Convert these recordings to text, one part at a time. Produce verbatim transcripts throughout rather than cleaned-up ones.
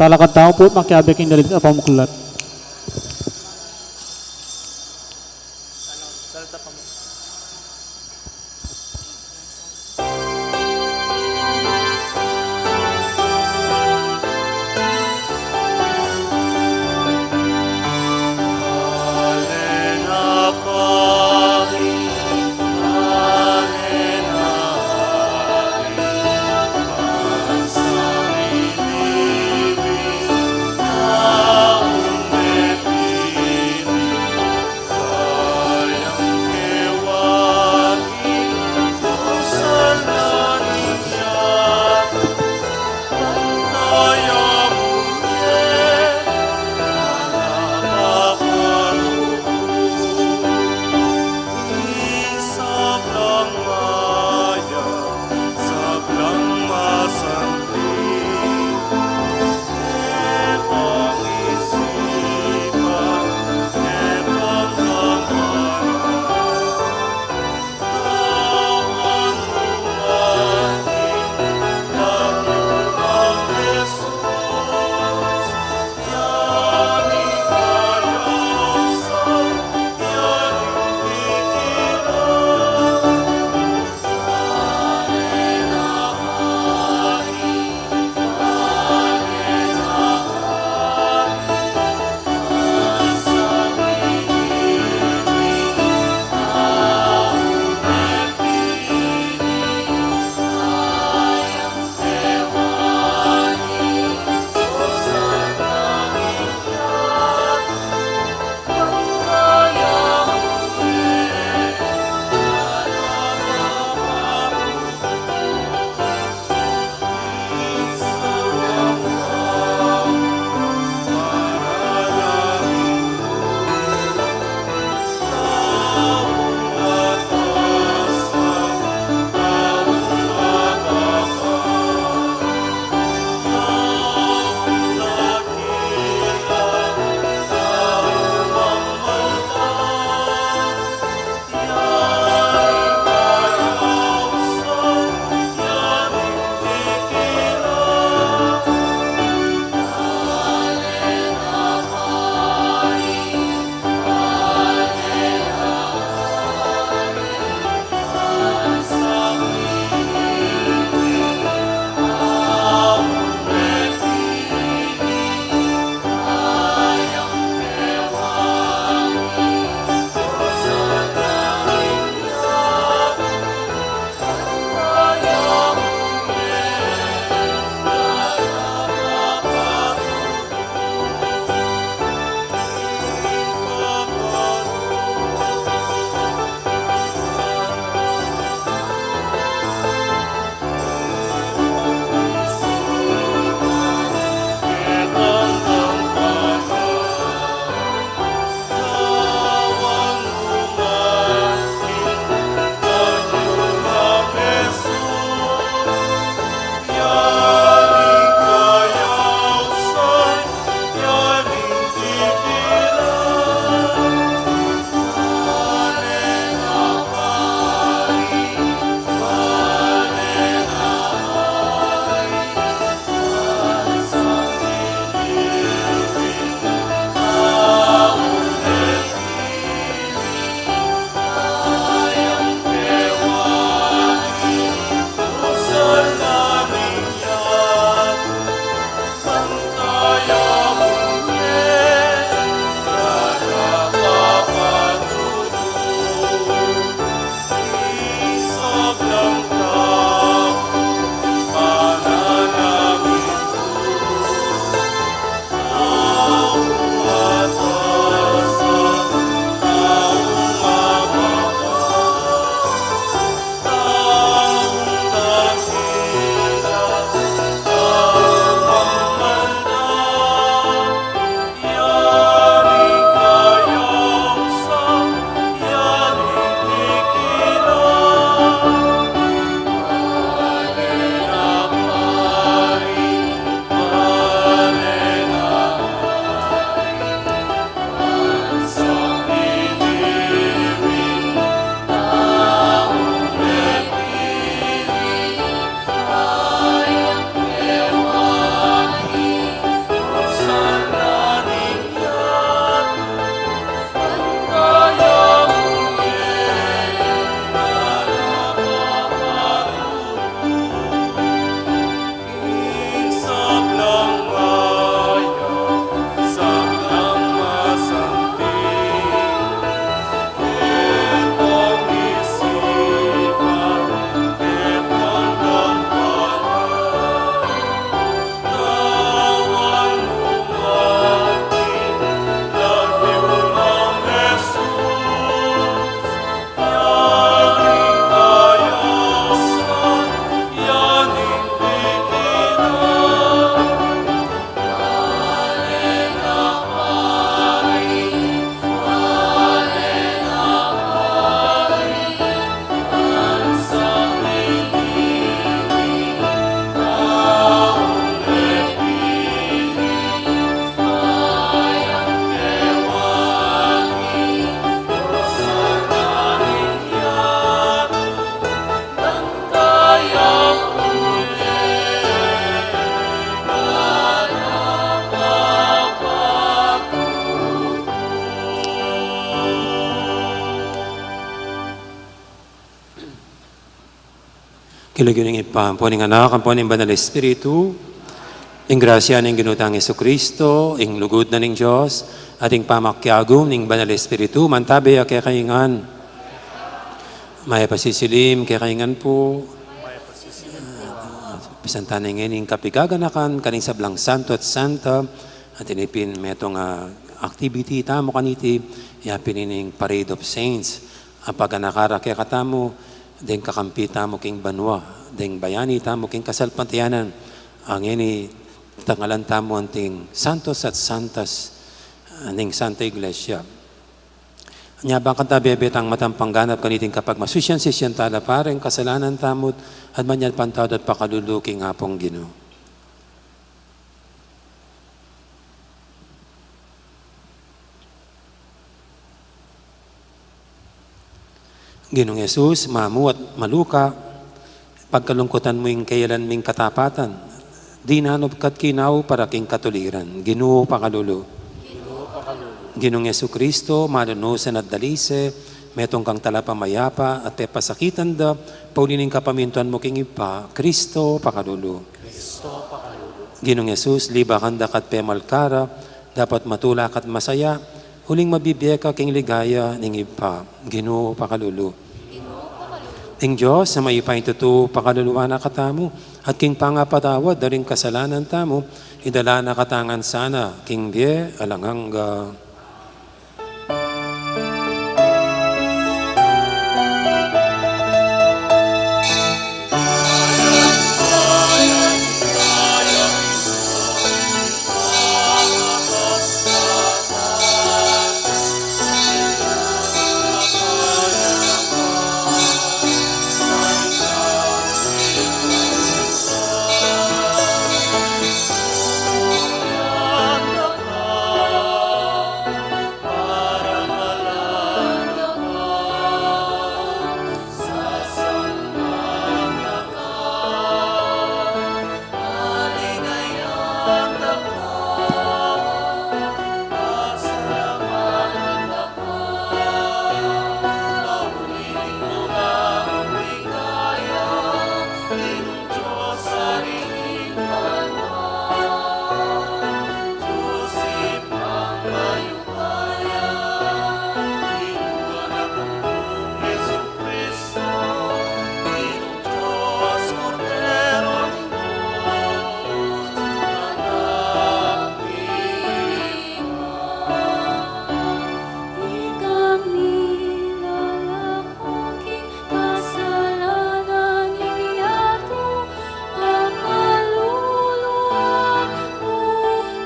Talakad tamu pu at makiabe king dalin a pamuklat. Lugud ning Ibpa, ampo ning Anak, ampo ning Banal Espiritu. Ing grasya ning Ginu tang Jesucristo, ing lugud na ning Dios, at ing pamakiagum ning Banal Espiritu, mantabe ya kekayu ngan. Mayap a sisilim kekayu ngan pu. Pisantanan ngeni ing kapigaganakan karing sablang santo at santa, at ini pin metung a activity tamu kaniti, ya pin ining Parade of Saints. Apaganaka ra kekatamu deng kakampi tamu king banua, deng bayani tamu king kasalpantayanan, a ngeni tangalan tamu anting santos at santas, ah, ning Santa Iglesia. Nya bang kanita bebetang matampang ganap kaniting kapagmasusyan, sisian tala pa ring kasalanan tamu, at manyad pantawad at pakalulu king Apung Ginu. Ginung Jesus, mamu at maluka, pagkalungkutan mu ing kayalan ming katapatan, dinanup ka at kinawa para king katuliran. Ginu, pakalulu. Ginung Jesucristo, malunusan at dalise, metung kang talapamayapa at pepasakitan da, pauli ning kapamintuan mu king Ibpa, Cristo, pakalulu. Ginung Jesus, libakan da ka at pemalkara, dapat matula ka at masaya, uling mabibie ka king ligaya ning Ibpa. Ginu, pakalulu. Ing Dios a mayupayang tutu, pakaluluan na katamu, at king pangapatawad da ring kasalanan tamu, idala na katamu ngan sana king bie alang angga. Kasalanan ning yatu, pakaluluan mu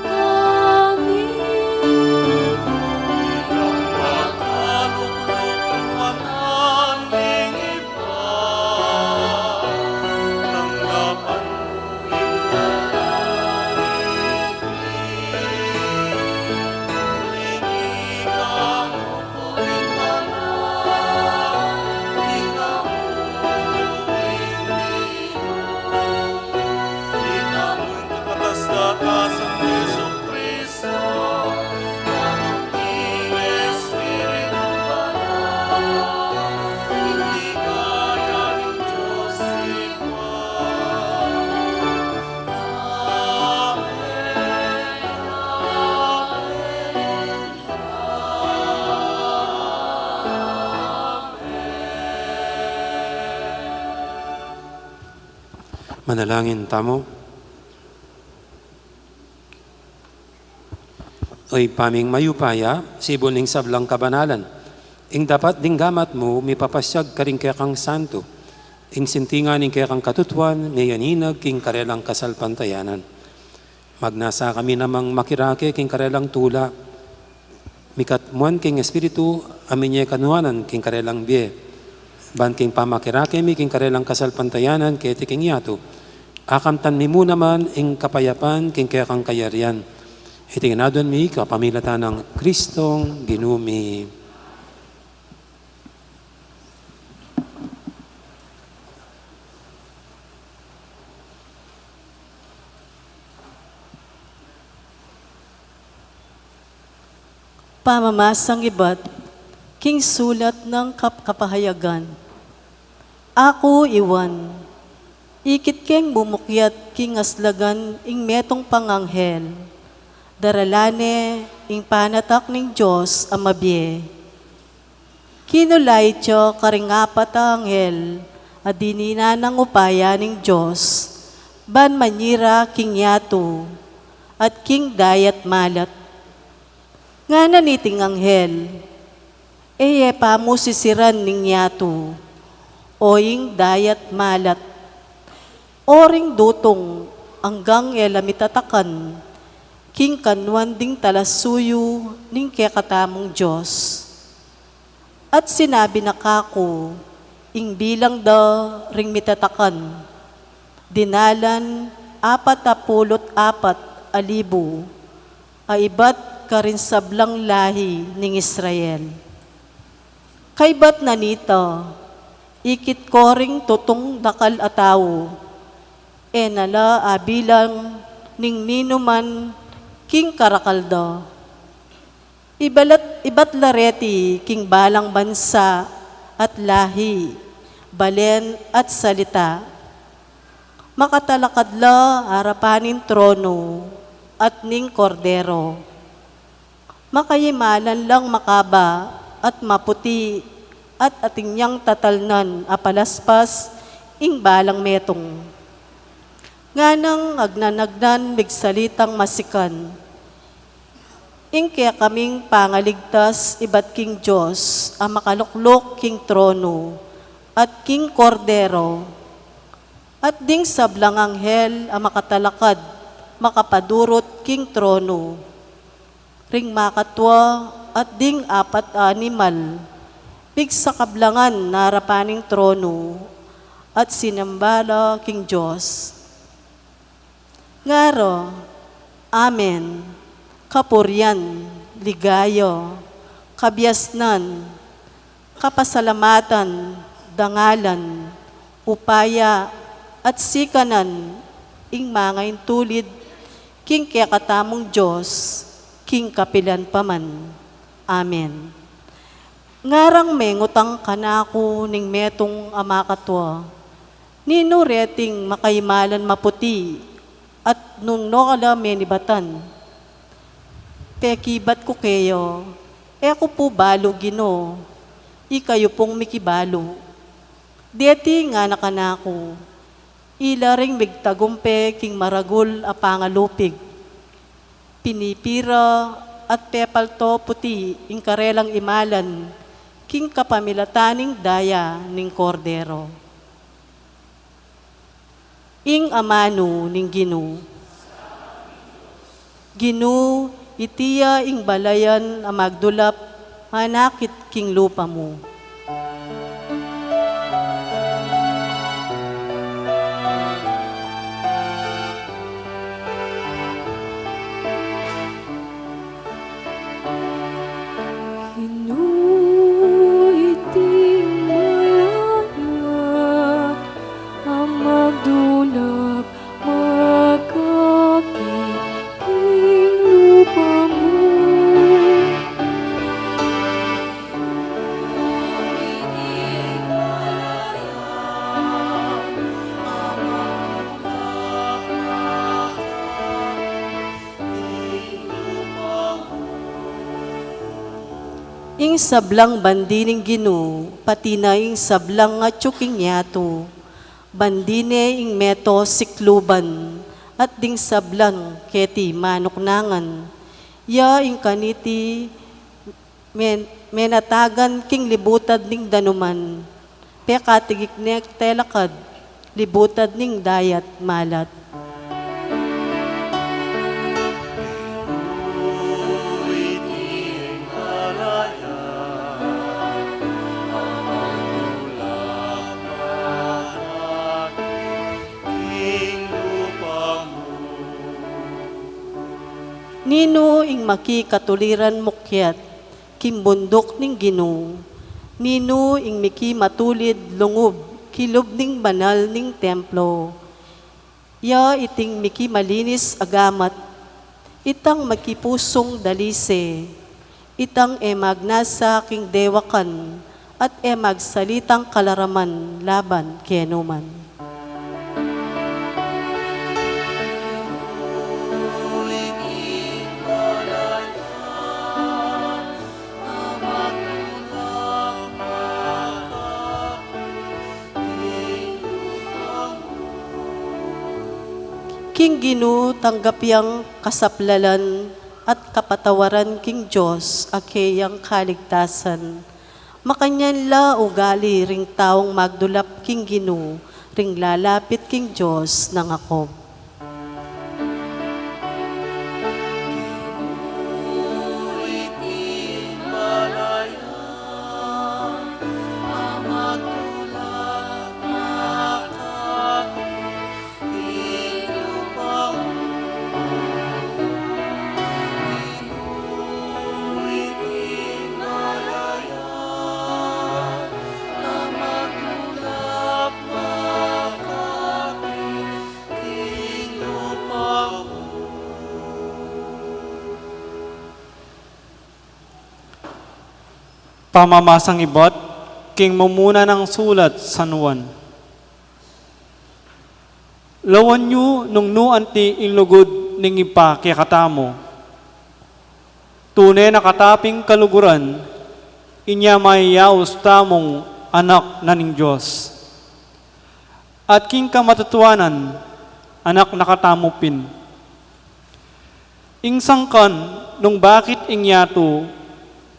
kami. Manalangin tamu. O Ibpa ming mayupaya, sibul ning sablang kabanalan, ing dapat ding gamat mu mipapasiag karing kekang santo, ing sintingan ning kekang katutuan miyaninag king karelang kasalpantayanan. Magnasa kami namang makirake king karelang tula, mikatmuan king Espiritu a minye kanuanan king karelang bie, ban king pamakirake mi king karelang kasalpantayanan keti king yatu, akamtan mi mu naman ing kapayapan king kekang kayarian. Iti ngan aduan mi kapamilatan nang Kristong Ginu mi. Pamamasang ibat king sulat ning kap-, kapahayagan. Aku i Juan, Ikit keng mumukyat king aslagan ing metung pang anghel, darala ne ing panatak ning Dios a mabie. Kinulait ya karing apat a anghel a dininan nang upaya ning Dios, ban manyira king yatu at king dayat malat. Ngana niting anghel, "E ye pa mu sisiran ning yatu, o ing dayat malat, o ring dutung anggang e la mitatakan king kanuan ding talasuyu ning kekatamung Dios." At sinabi na kaku ing bilang da ring mitatakan, dinalan apat a pulu't apat a libu a ibat karing sablang lahi ning Israel. Kaybat na nita, ikit ko ring tutung dakal a tau, e na la abilang ning ninuman king karakal da. Ibalat, ibat la reti king balang bansa at lahi, balen at salita. Makatalakad la arapan ning trono at ning Kordero. Makayimalan lang makaba at maputi at atin yang tatalnan a palaspas ing balang metung. Nganang agnan-agnan migsalitang masikan ing kekaming pangaligtas ibat king Dios a makalukluk king trono at king Kordero, at ding sablang anghel a makatalakad makapadurut king trono, ring makatua at ding apat a animal, pigsakablangan na arapan ning trono, at sinamba la king Dios. Ngara, "Amen. Kapurian, ligaya, kabiasnan, kapasalamatan, dangalan, upaya, at sikanan, ing mangaintulid king kekatamung Dios, king kapilan pa man. Amen." Ngarang mengutang kanaku ning metung a makatua, "Ninu reting makayimalan maputi at nung no ka la menibatan?" Pekibat ku keya, "E ku pu balu, Ginu, ikayu pung mikibalu." Deti ngana kanaku, "Ila ring migtagumpe king maragul a pangalupig. Pinipira at pepalto puti ing karelang imalan king kapamilatan ning daya ning Kordero." Ing amanu ning Ginu. Ginu, iti ya ing balayan a magdulap manakit king lupa mu. Ginu, iti ing balayan a magdulap manakit king lupa mu. Ing sablang bandi ning Ginu, pati na ing sablang atyu king yatu, bandi ne ing meto sikluban, at ding sablang keti manuknangan, ya ing kaniti men-, menatagan king libutad ning danuman, pekatigik ne telakad libutad ning dayat malat. Ninu ing makikatuliran mukyat king bunduk ning Ginu? Ninu ing miki matulid lungub kilub ning banal ning templo? Ya iting miki malinis a gamat, itang maki pusung dalise, itang e magnasa king dewakan, at e magsalitang kalaraman laban kenu man. King Ginu tanggap yang kasaplalan at kapatawaran king Dios a keyang kaligtasan. Makanyan la ugali ring taung magdulap king Ginu, ring lalapit king Dios nang ako. Pamamasang ibat king mumuna nang sulat San Juan. Lawan yu nung nu anti ing lugud ning Ibpa kekatamu. Tune na kata pin kaluguran, inya mayayaus tamung anak na ning Dios. At king kamatutuanan, anak na katamu pin. Ing sangkan nung bakit ing yatu,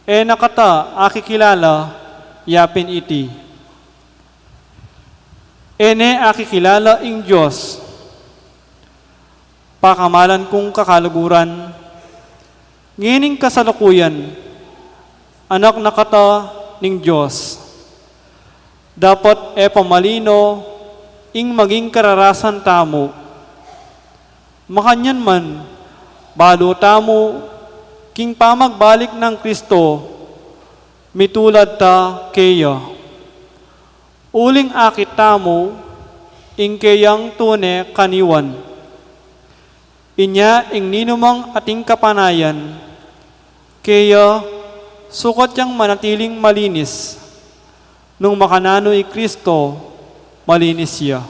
e na kata akikilala, ya pin iti. E ne akikilala ing Dios. Pakamalan kung kakaluguran, ngening kasalukuyan, anak na kata ning Dios. Dapat e pa malino ing maging kararasan tamu. Makanyan man, balu tamu king pamagbalik nang Kristo, mitulad ta keya. Uling akit tamu ing keyang tune kaniwan. Inya ing ninumang ating kapanayan, keya sukat yang manatiling malinis. Nung makananu i Kristo, malinis ya.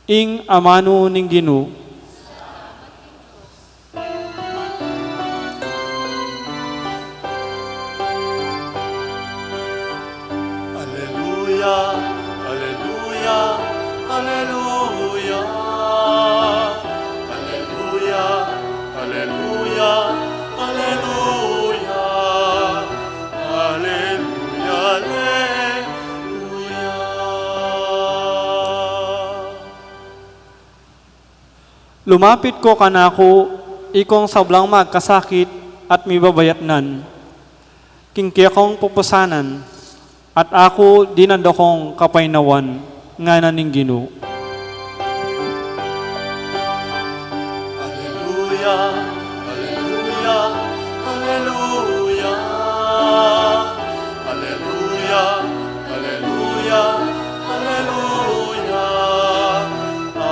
Ing amanu ning Ginu. Aleluya, aleluya, aleluya. Aleluya, aleluya, aleluya. Aleluya, aleluya. Lumapit ko kanaku, ikong sablang magkasakit at mibabayatnan. King kekong pupusanan, at aku dinan da kong kapaynawan, ngana ning Ginu. Aleluya, aleluya, aleluya. Aleluya, aleluya, aleluya.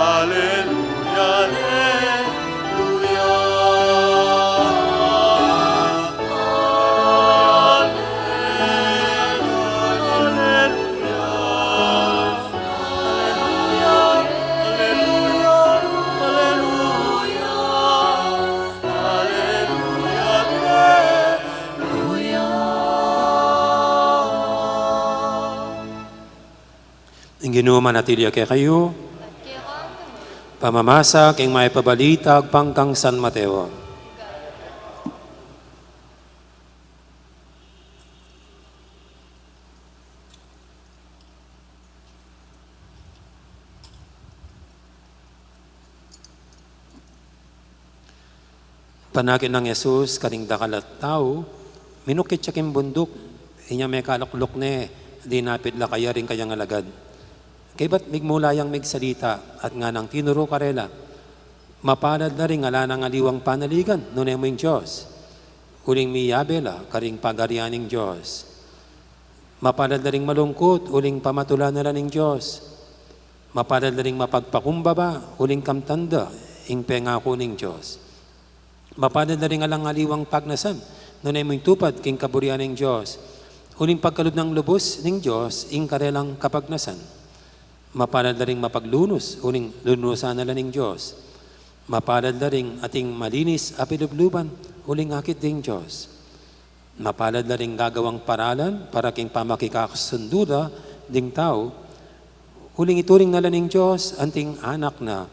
Aleluya, aleluya. Aleluya, aleluya. Aleluya, aleluya. Aleluya, aleluya. Ing Ginu manatili ya kekayu. Pamamasa king Mayap a Balita agpang kang San Mateo. Panakit nang Jesus karing dakal a tau, minukit ya king bunduk, inya mekalukluk ne, dinapit la kaya ring kayang alagad. Kaybat migmula yang migsalita, at nganang tinuru karela, mapalad la ring ala nang aliwang panaligan, nune mu ing Dios. Uling miyabe la karing pagarian ning Dios. Mapalad la ring malungkut, uling pamatulan na la ning Dios. Mapalad la ring mapagpakumbaba, uling kamtan da ing pengaku ning Dios. Mapalad la ring alang aliwang pagnasan, nune mu ing tupad king kaburian ning Dios. Uling pagkalub nang lubus ning Dios ing karelang kapagnasan. Mapalad la ring mapaglunus, uling lunusan na la ning Dios. Mapalad la ring ating malinis a pilubluban, uling akit ding Dios. Mapalad la ring gagawang paralan para king pamakikasundu da ding tau, Uling ituring na la ning Dios anting anak na.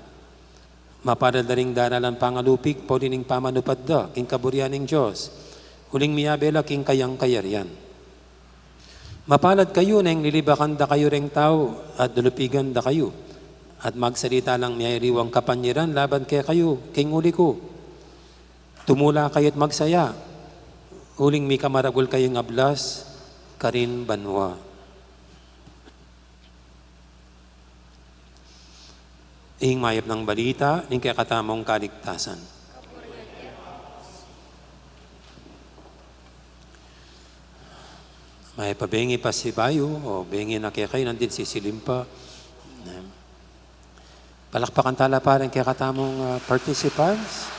Mapalad la ring daralan pangalupig pauli ning pamanupad da king kaburian ning Dios, uling miyabe la king kayang kayarian. Mapalad kayu neng lilibakan da kayu reng tau at lulupigan da kayu, at magsalita lang miyayaliwang kapanyaran laban kekayu king uli ku. Tumula kayu't magsaya, uling mikamaragul kayung ablas karin banua. Ing mayap nang balita ning kekatamung kaligtasan. Mayap a bengi pasibayu, o bengi na kekayu nandin sisilim pa. Palakpakan tala pa ring kekatamung, ah, participants.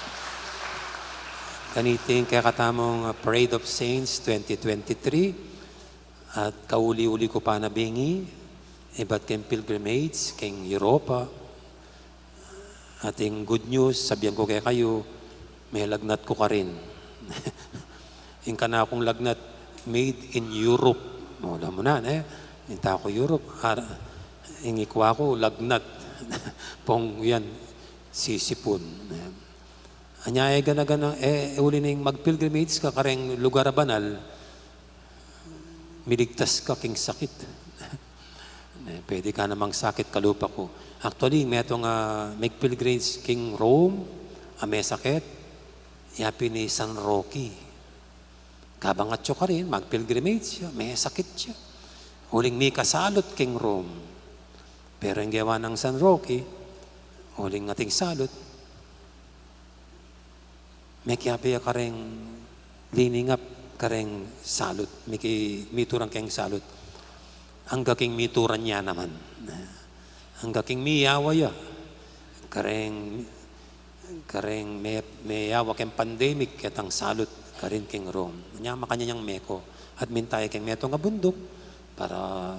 Kaniting kekatamung, ah, Parade of Saints twenty twenty-three. At kauli-uli ku pa na bengi, ibat keng pilgrimage keng Europa. At ing good news, sabian ku kekayu, melagnat ku karin. Ing kanakung lagnat, made in Europe. Wala mu na, ne? Ing taku Europe, ar-, ing ikwa ku, lagnat. Pung yan, sisipun. Anya, e, gana-gana, e, uli ning mag-pilgrimage ka kareng lugar a banal, miligtas ka king sakit. Ne, pwede ka namang sakit kalupa ku. Actually, metung a mag-pilgrimage king Rome a mesakit, ya pin i San Roque. Kabang atyu karin, mag-pilgrimage ya, mesakit ya. Uling mikasalut king Rome. Pero ing gewa nang San Roque, uling ating salut, mekiabe ya kareng liningap kareng salut, miki-, mituran keng salut. Angga king mituran ya naman. Angga king miyawa ya kareng, kareng me-, meyawa keng pandemic, ketang salut karin king Rome. Nya makanyan yang meko at minta ya keng metung a bunduk para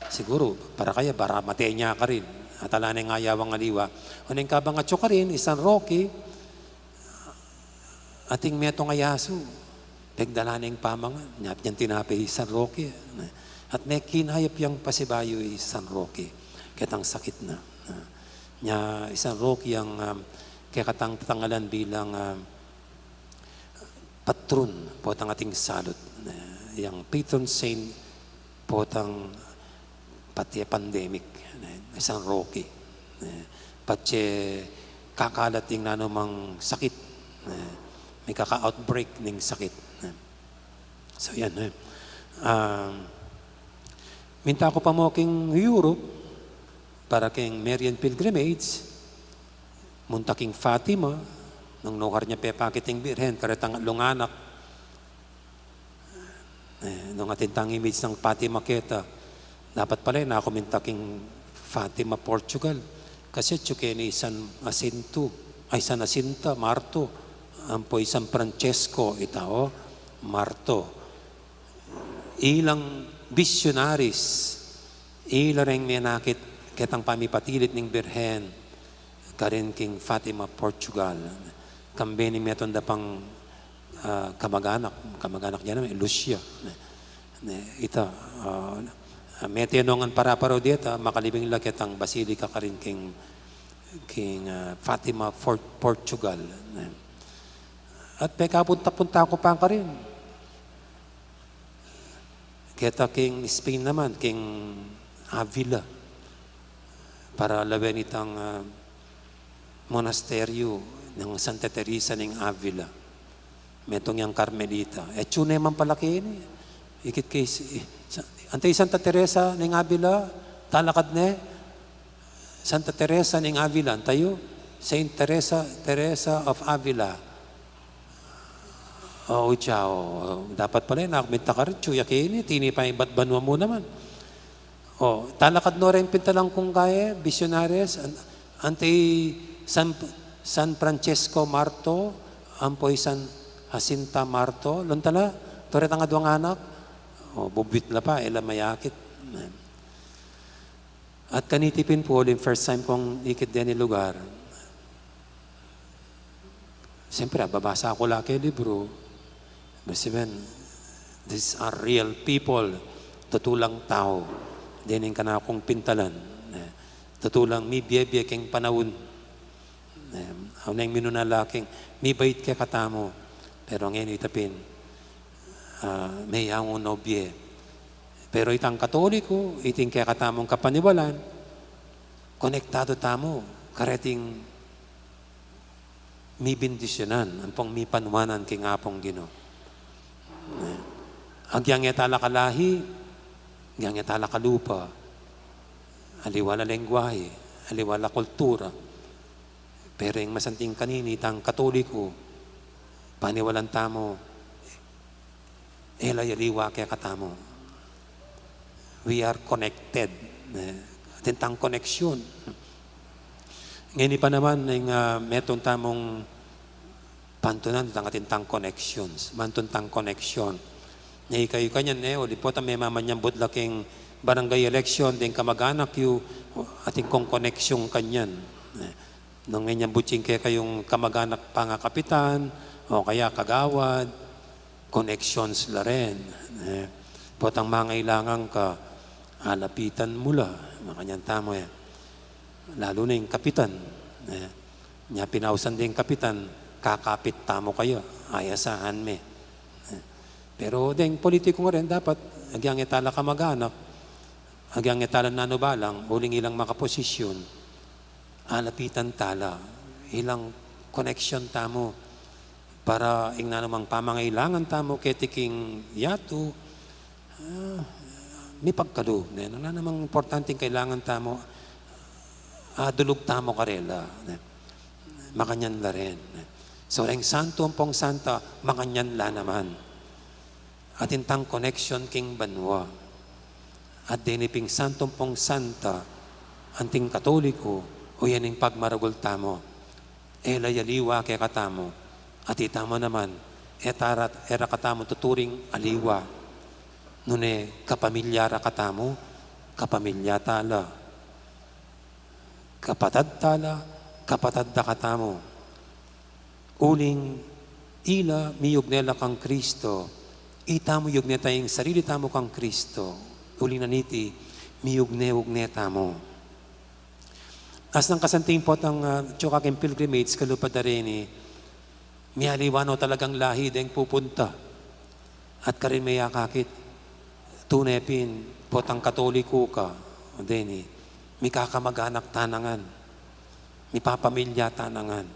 siguru, para kaya, para mate nya karin. At ala neng ayawang aliwa. Oneng kabang atyu karin, i San Roque, ating metung a yasu, pegdala neng pamangan, nya pin yang tinape i San Roque. At mekinayap yang pasibayu i San Roque, ketang sakit na. Nya i San Roque yang, um, kekatang tatangalan bilang, um, patron potang ating salut, ne, yang patron saint potang patse pandemic, ne, San Roque, ne, patse kakalat ing nanumang sakit, ne, mikaka-outbreak ning sakit, ne. So, yan, ne. Um, minta ku pa mu king Europe, para keng Marian pilgrimage, munta king Fatima, nung nukarin ya pepakit ing Birhen karetang atlung anak. E, nung atin tang image nang Fatima keta, dapat pala e na ku minta king Fatima, Portugal. Kasi atyu keni i San Jacinto, ay, San Jacinta Marto, ampo i San Francesco ita, o, Marto. Ilang missionaries, ila reng menakit ketang pamipatilit ning Birhen karin king Fatima, Portugal. Kambe ning metung da pang, ah, kamaganak, kamaganak ya naman, i Lucia. Ne, ne, ita, ah, mete no ngan para-parau deta, makalibing la ketang basilica karin king, king, ah, Fatima, For-, Portugal. Ne. At pekapunta-punta ku pa karin. Keta king Spain naman, king Avila. Para lawen itang, ah, monasteryo nang Santa Teresa ning Avila. Metung yang Carmelita. E, atyu ne man pala keni. Ikit keng, i-, sa-, ante i Santa Teresa ning Avila, talakad ne. Santa Teresa ning Avila, ante yu, Saint Teresa, Teresa of Avila. O, atyu, o, dapat pala e na ku minta karin, atyu ya keni, tinipa ibat banua mu naman. O, talakad no reng pintalan kung kaya, missionaries, an-, ante i San, San Francisco Marto, ampo i San Jacinta Marto, lon tala, turetang aduang anak, o, bubwit la pa, e la mayakit. At kaniti pin pu, uling first time kung ikit deni lugar. Siyempre, babasa ku la keng libru. Ibig sabihin, these are real people. Tutu lang tau. Dening kanakung pintalan, eh, tutu lang mibie-bie keng panaun. Eh, auneng minuna la keng mibait kekatamu, pero ngeni tapin, ah, meyangu no bie. Pero itang Katoliko, iting kekatamung kapaniwalan, konektadu tamu kareting mibendisyunan ampong mipanuanan king Apung Ginu. Agyang e tala kalahi, agyang e tala kalupa, aliwa la lengguahe, aliwa la kultura. Pero ing masanting kanini, itang Katoliko, paniwalan tamu, e la ya aliwa kekatamu. We are connected. Eh, atin tang koneksyon. Ngeni pa naman, ing, ah, metung tamung pantunan, itang atin tang connections. Mantun tang koneksyon. Ikayu kanyan, e, o di potang memamanyambut la keng barangay election, deng kamaganak yu, atin kong koneksyon kanyan. Eh, nung menyambut ing kekayung kamaganak pangakapitan, o kaya kagawad, connections la rin. Eh, potang mangailangan ka, alapitan mu la, makanyan tamu, e. Lalu na ing kapitan, e. Nya pinausan deng kapitan, kakapit tamu kaya, ayasahan me. E. Pero deng politiku nga rin, dapat, agyang e tala kamaganak, agyang e tala nanu balang, uling ilang makaposisyon, alapitan tala, ilang koneksyon tamu, para ing nanumang pamangailangan tamu keti king yatu, ah, mipagkalu, ne? Nung nanumang importanteng kailangan tamu, ah, dulug tamu karela, ne? Makanyan la rin, ne? So, reng santo ampong santa, makanyan la naman. Atin tang koneksyon king banua. At deni pin santo ampong santa, anting Katoliko, o yan ing pagmaragul tamu. E la ya aliwa kekatamu, at itamu naman, e tara, e ra katamu tuturing aliwa. Nune kapamilya ra katamu, kapamilya tala. Kapatad tala, kapatad da katamu. Uling ila miyugne la kang Kristo, itamu yugne taya ing sarili tamu kang Kristo, uling na niti miyugne-ugne tamu. Asnang kasanting potang, ah, atyu ka king pilgrimage, kalupa da reni, mialiwa no talagang lahi deng pupunta. At karin meyakakit, tune pin, potang Katoliko ka, deni, mikakamaganak ta na ngan, mipapamilya ta na ngan.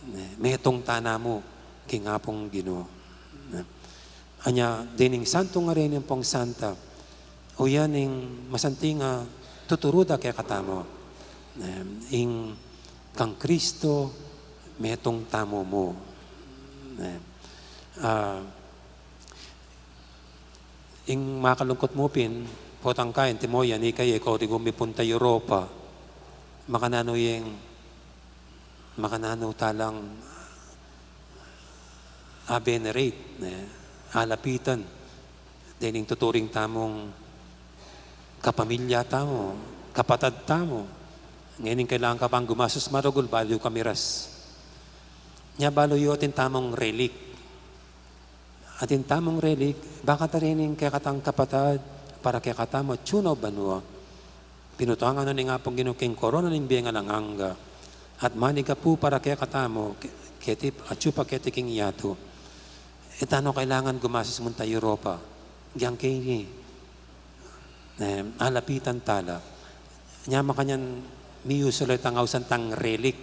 Ne, metung ta na mu king Apung Ginu. Ne. Anya, dening santo nga reni ampong santa, o yan ing masanting a tuturu da kekatamu. Ne, ing kang Kristo, metung tamu mu. Ne. Ah, ing makalungkut mu pin, potang ka, antimo yan, ika ye, ikaw, di ku mipunta Europa. Makananu yeng, makananu talang a-venerate, ne, alapitan, dening tuturing tamung kapamilya tamu, kapatad tamu. Ngening kailangan ka pang gumasus maragul, balu ka miras. Nya balu yu atin tamung relic. Atin tamung relic, baka ta rening kekatang kapatad, para kekatamu, atyu na o banua. Pinutuangan na ning Apung Ginu king korona ning bie ngan alang angga. At manigapu para kekatamu, ke-, keti, atyu pa keti king yatu. E ta no kailangan gumasus munta Europa. Agyang keni, e, alapitan tala. Nya makanyan miyusul itang ausan tang relic.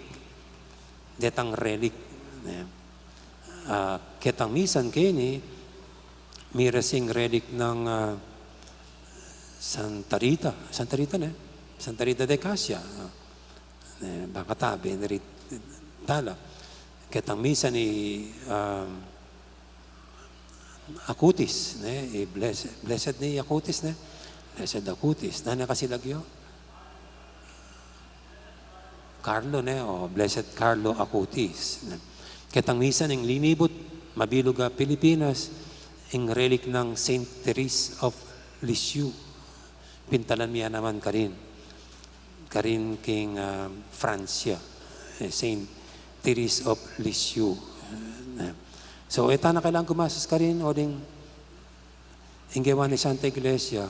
Detang relic. E, ah, ketang misan keni, miras ing relic nang, ah, Santa Rita. Santa Rita, ne? Santa Rita de Casia. Ah, e, baka ta, venerate tala. Ketang misan i, ah, Acutis, ne? I Blessed, Blessed ni Acutis, ne? Blessed Acutis. Nanu kasi lagyu? Carlo, ne? O, Blessed Carlo Acutis, ne? Ketang misan ing linibut, mabilug a Pilipinas, ing relic nang Saint Therese of Lisieux. Pintalan mi ya naman karin. Karin king, ah, Francia, e, Saint Therese of Lisieux. E, so, e ta na kailangan gumasus karin, uling ing gewa ning Santa Iglesia,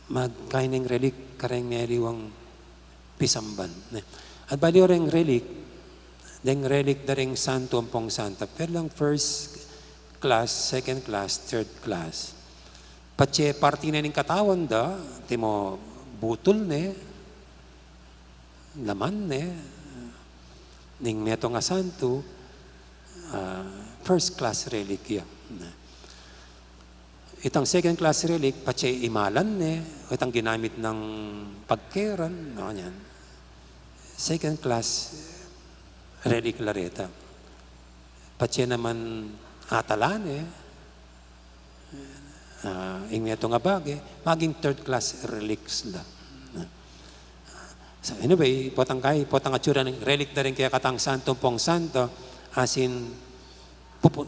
Magkain ing relic kareng meliwang pisamban, ne? At bali o reng relic, deng relic da reng santo ampong santa, pero lang first class, second class, third class. Patse parti ne ning katawan da, timo butul ne, laman ne, ning metung a santo, ah, first class relic ya. Itang second class relic, patse imalan ne, o itang ginamit nang pagkeran, no, yan. Second class relic la reta. Patse naman atala ne, ah, ing metung a bage, maging third class relics la. So, anyway, potang kai, potang atsura ning relic da ring kekatang santo ampong santa, asin pupu-,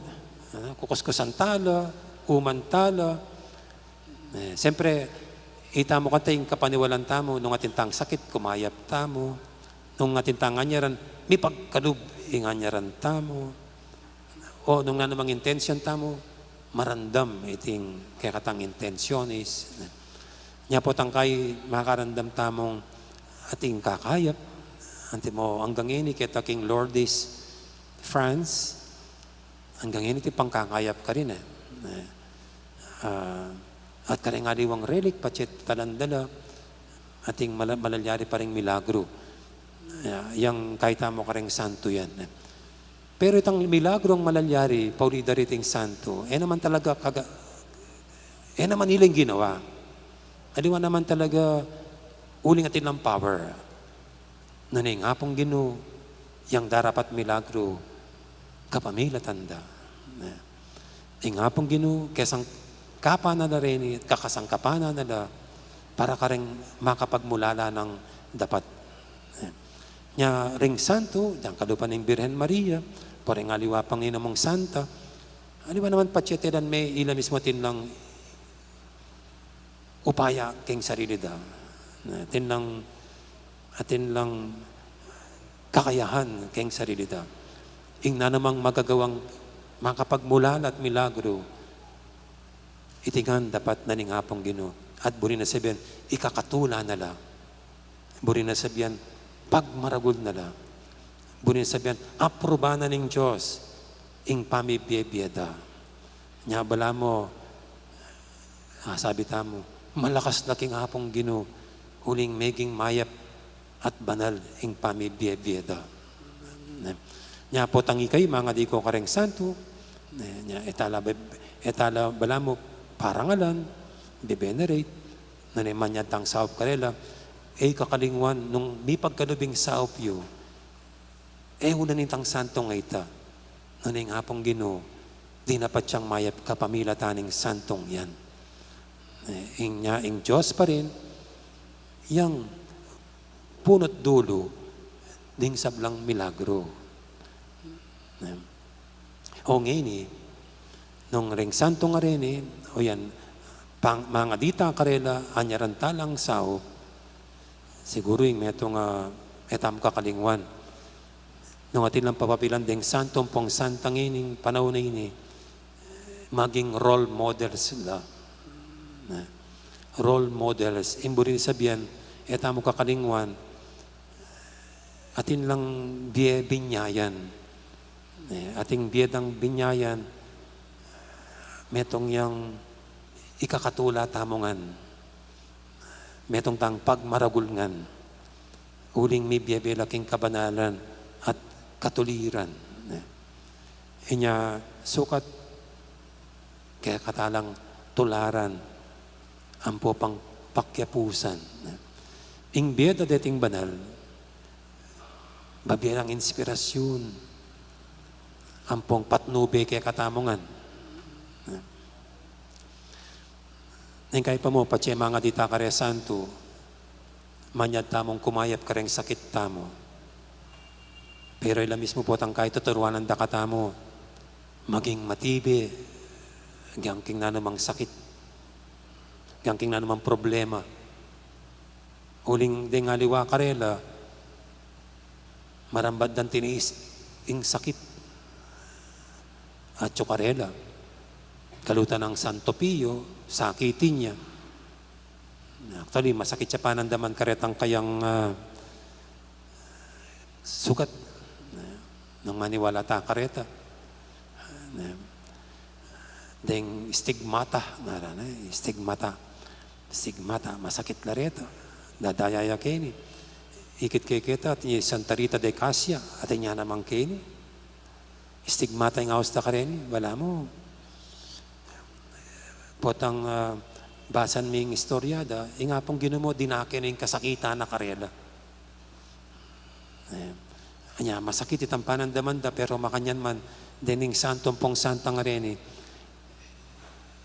ah, kukuskusan tala, uman tala. Eh, siyempre, ita mu kanta ing kapaniwalan tamu, nung atin tang sakit, kumayap tamu, nung atin tang anyaran, mipagkalub ing anyaran tamu, o nung nanu mang intensyon tamu, marandam iting kekatang intensyones. Nya potang kai makarandam tamung atin kakayap, antimo anggang ini keta king Lourdes, France, anggang ini atin pangkakayap karin e. Eh, ah, at kareng aliwang relic, patse talan da la, atin mala-, malalyari pa ring milagru. Ya, yang kaya tamu kareng santo yan, eh. Pero itang milagru a malalyari, pauli da riting santo, e naman talaga kaga-, e naman ila ing ginawa. Aliwa naman talaga uling atin lang power. Nune ing Apung Ginu, yang darapat milagru, kapamilatan da. Ing Apung Ginu, kesangkapan na la reni, kakasangkapan na la, para kareng makapagmulala nang dapat. Nya ring santo, deng kalupa ning Birhen Maria, pati ring aliwa pang inumung santa, aliwa naman patse talan me, ila mismu atin lang upaya keng sarili da. Atin lang, atin lang kakayahan keng sarili da. Ing nanumang magagawang makapagmulala at milagru, iti ngan dapat na ning Apung Ginu. At buri na sabian, ikakatula na la. Buri na sabian, pagmaragul na la. Buri na sabian, apruba na ning Dios ing pamibie-bie da. Nya balamu, ah, sabi tamu, malakas la king Apung Ginu, uling meging mayap at banal ing pamibie-bie da. Ne? Nya potang ikayu, mangadi ko kareng santo, ne, nya e tala be-, e tala balamu parangalan, be-venerate, nune manyad tang saup karela, e yu kakalingwan nung mipagkalub ing saup yu, e unan itang santong ita, nune ing Apung Ginu, dinapat yang mayap kapamilatan ning santong yan. Eh, ing nya, ing Dios pa rin, yang puno't dulu ding sablang milagru. Eh, o ngeni, nung reng santong areni, o yan, pang-, mangadi ta karela, anyaran ta lang saup, siguru ing metung a e tamu kakalingwan. Nung atin lang papabilan deng santo ampong santa ngening panaun a ini, maging role models la. Ne? Role models. Ing buri sabian, e tamu kakalingwan, atin lang bie binyayan. Ne? Ating bie dang binyayan, metung yang ikakatula tamu ngan. Metung tang pagmaragul ngan, uling mibie-bie la king kabanalan at katuliran. Inya sukat kekatalang tularan ampo pang pakyapusan. Ing bie da deting banal, babie lang inspirasyun ampong patnube kekatamu ngan. Neng kaya pa mu, patse mangadi ta kare santo, manyad tamung kumayap kareng sakit tamu. Pero ila mismu potang kaya tuturuanan da katamu maging matibe, agyang king nanumang sakit, agyang king nanumang problema. Uling deng aliwa karela, marambat dang tiniis ing sakit. Atyu karela, kalutan nang Santo Pio, sakitin ya. Actually, masakit ya panandaman karetang kayang, ah, sugat. Nung maniwala ta kareta. Deng stigmata, ngaran, eh, stigmata. Stigmata, masakit la reta. Dadaya ya keni. Ikit keketa, atin ya i Santa Rita de Casia, atin ya naman keni. Stigmata ing aus da kareni, balamu. Potang, ah, basan mi ing istorya da, ing Apung Ginu mu, dinake na ing kasakitan na karela. Eh, anya, masakit itang panandaman da, pero makanyan man, dening santo ampong santa ngareni,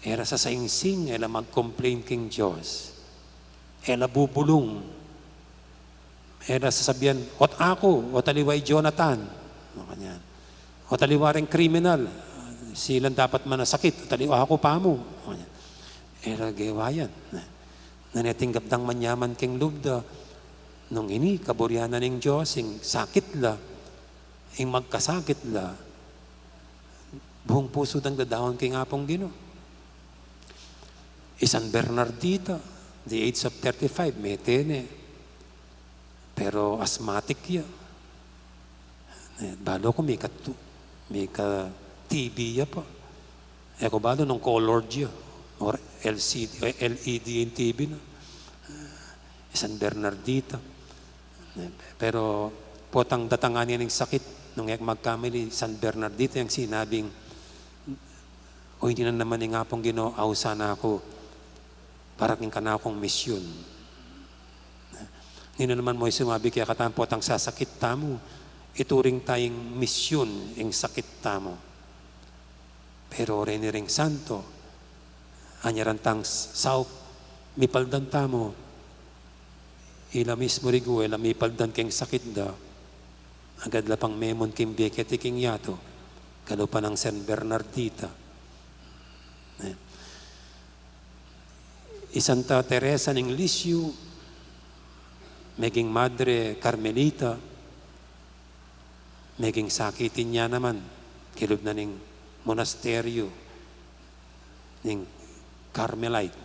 e la sasaingsing, e la mag-complain king Dios. E la bubulung. E la sasabian, "Ot aku, ot aliwa i Jonathan." Makanyan. "Ot aliwa reng kriminal. Silan dapat manasakit, ot aliwa aku pamu." Makanyan. E la gewa yan. Nune tinggap dang manyaman king lub da, nung ini, kaburian na ning Dios, ing sakit la, ing magkasakit la, buung pusu dang dadaun king Apung Ginu. I San Bernardita, the age of thirty-five, mete ne. Pero asthmatic ya. Eh, balu ku mika tu-, mika T B ya pa. E ku balu nung colored ya, or L C D, eh, L E D ing T V na. Eh, San Bernardita. Eh, pero potang datangan ya ning sakit, nung e ku magkamali, San Bernardita yang sinabing, "O, ini na naman ing Apung Ginu, ausan na ku para king kanakung misyon." Ninu naman mu ing sumabi kekatamu, potang sasakit tamu, ituring tang misyon ing sakit tamu. Pero reni ring santo, anyaran tang saup, mipaldan tamu, ila mismu rigu, ila mipaldan king sakit da, agad la pang memon king bie keti king yatu, kalupa nang San Bernardita. Eh. I Santa Teresa ning Lisieux, meging Madre Carmelita, meging sakitin ya naman, kilub na ning monasteryo ning Carmelite,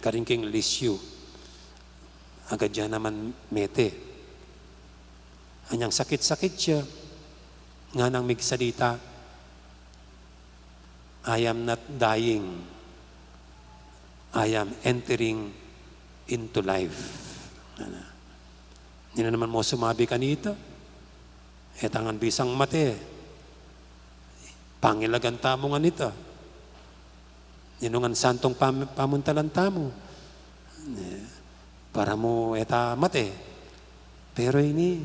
karin king Lisieux, agad ya naman mete. Anyang sakit-sakit ya, nganang migsalita, "I am not dying. I am entering into life." Nanu? Ninu naman mu sumabi kanita, "E ta ngan bisang mate. Pangilagan tamu ngan ita. Ninu ngan santung pam-, pamuntalan tamu. Eh, para mu e ta mate." Pero ini,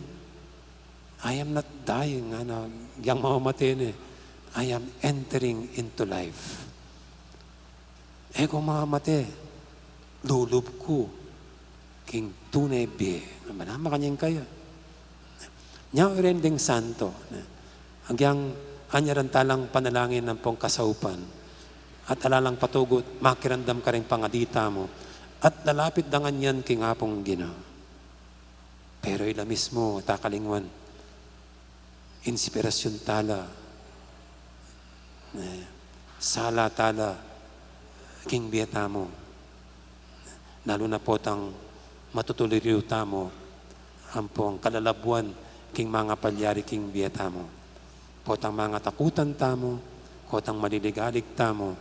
"I am not dying," ngana, yang mamamate ne, "I am entering into life." E ku mamate, lulub ku king tune bie. Manaman kanyan kaya. Nya, ren ding santo, ne? Agyang anyaran talang panalangin ampong kasaupan, at ala lang patugut makiramdam karing pangadi tamu, at lalapit da ngan yan king Apung Ginu. Pero ila mismu, e ta kalingwan, inspirasyun tala, ne, sala tala king bie tamu. Lalu na potang matutuliriw tamu ampong kalalabuan king mangapalyari king bie tamu. Potang mangatakutan tamu, potang maliligalig tamu,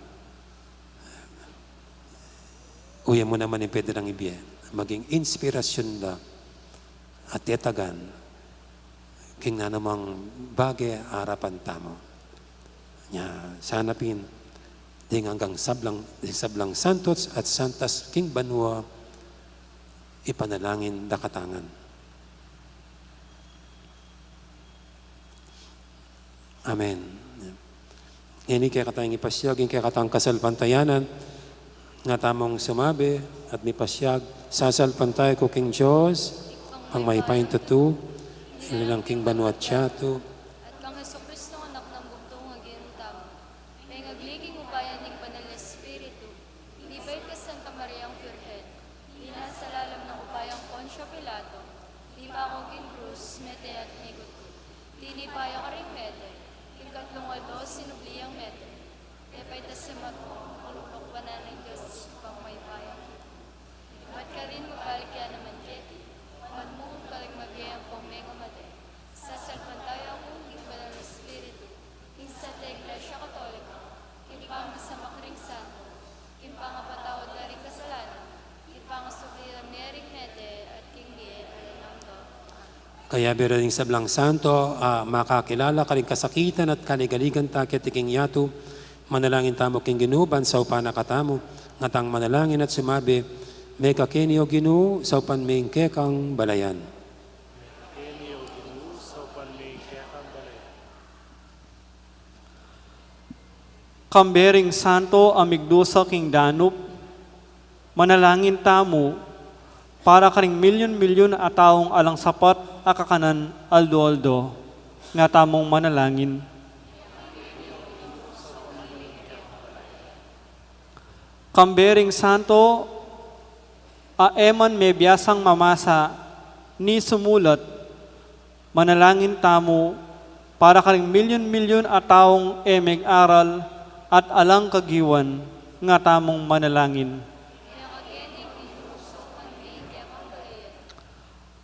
uya mu naman ing pwede rang ibie, maging inspirasyun da at tetagan king nanumang bage arapan tamu. Nya, sana pin, ding anggang sablang, ding sablang santos at santas king banua, ipanalangin da katamu ngan. Amen. Ngeni kekatang ipasiag ing kekatang kasalpantayanan, nga tamung sumabi at mipasiag, sasalpantaya ku king Dios, Ibpang mayupayang tutu, ing linalang king banua't yatu. At kang Jesucristo, Anak nang bugtung a Ginu tamu, mengagli king upaya ning Banal a Espiritu, tinipay king Santa Mariang Birhen, minasalalam king upayang Poncio Pilato, tipaku king krus, mete at migutu. Tinipa ya karing mete, king katlung aldo sinubli yang mete. Tepayta simat mu, kalulukwanan ning Dios, Ibpang mayupayang tutu. At karin mabalik ya naman keti, at mukut karing mabie ampong megamate, sasalpantaya ku king Banal a Espiritu, king Santa Iglesia Katolika, king pamasamak ring santo, king pangapatawad da ring kasalanan, king pangasubli da ring mete, at king bie alang angga. Kayabe ring sablang santo a makakilala karing kasakitan at kaligaligan ta keti king yatu, manalangin tamu king Ginu ban saupan na katamu, ngatang manalangin at sumabi, Mekakeni, O Ginu, saupan me ing kekang balayan. Kambe ring santo a migdusa king danup, manalangin tamu para karing milyun-milyun a taung alang sapat a kakanan aldo-aldo, nga tamung manalangin. Kambe ring santo a e man mebiasang mamasa ni sumulat, manalangin tamu para karing milyun-milyun a taung e meg-aral at alang kagiwan, nga tamung manalangin.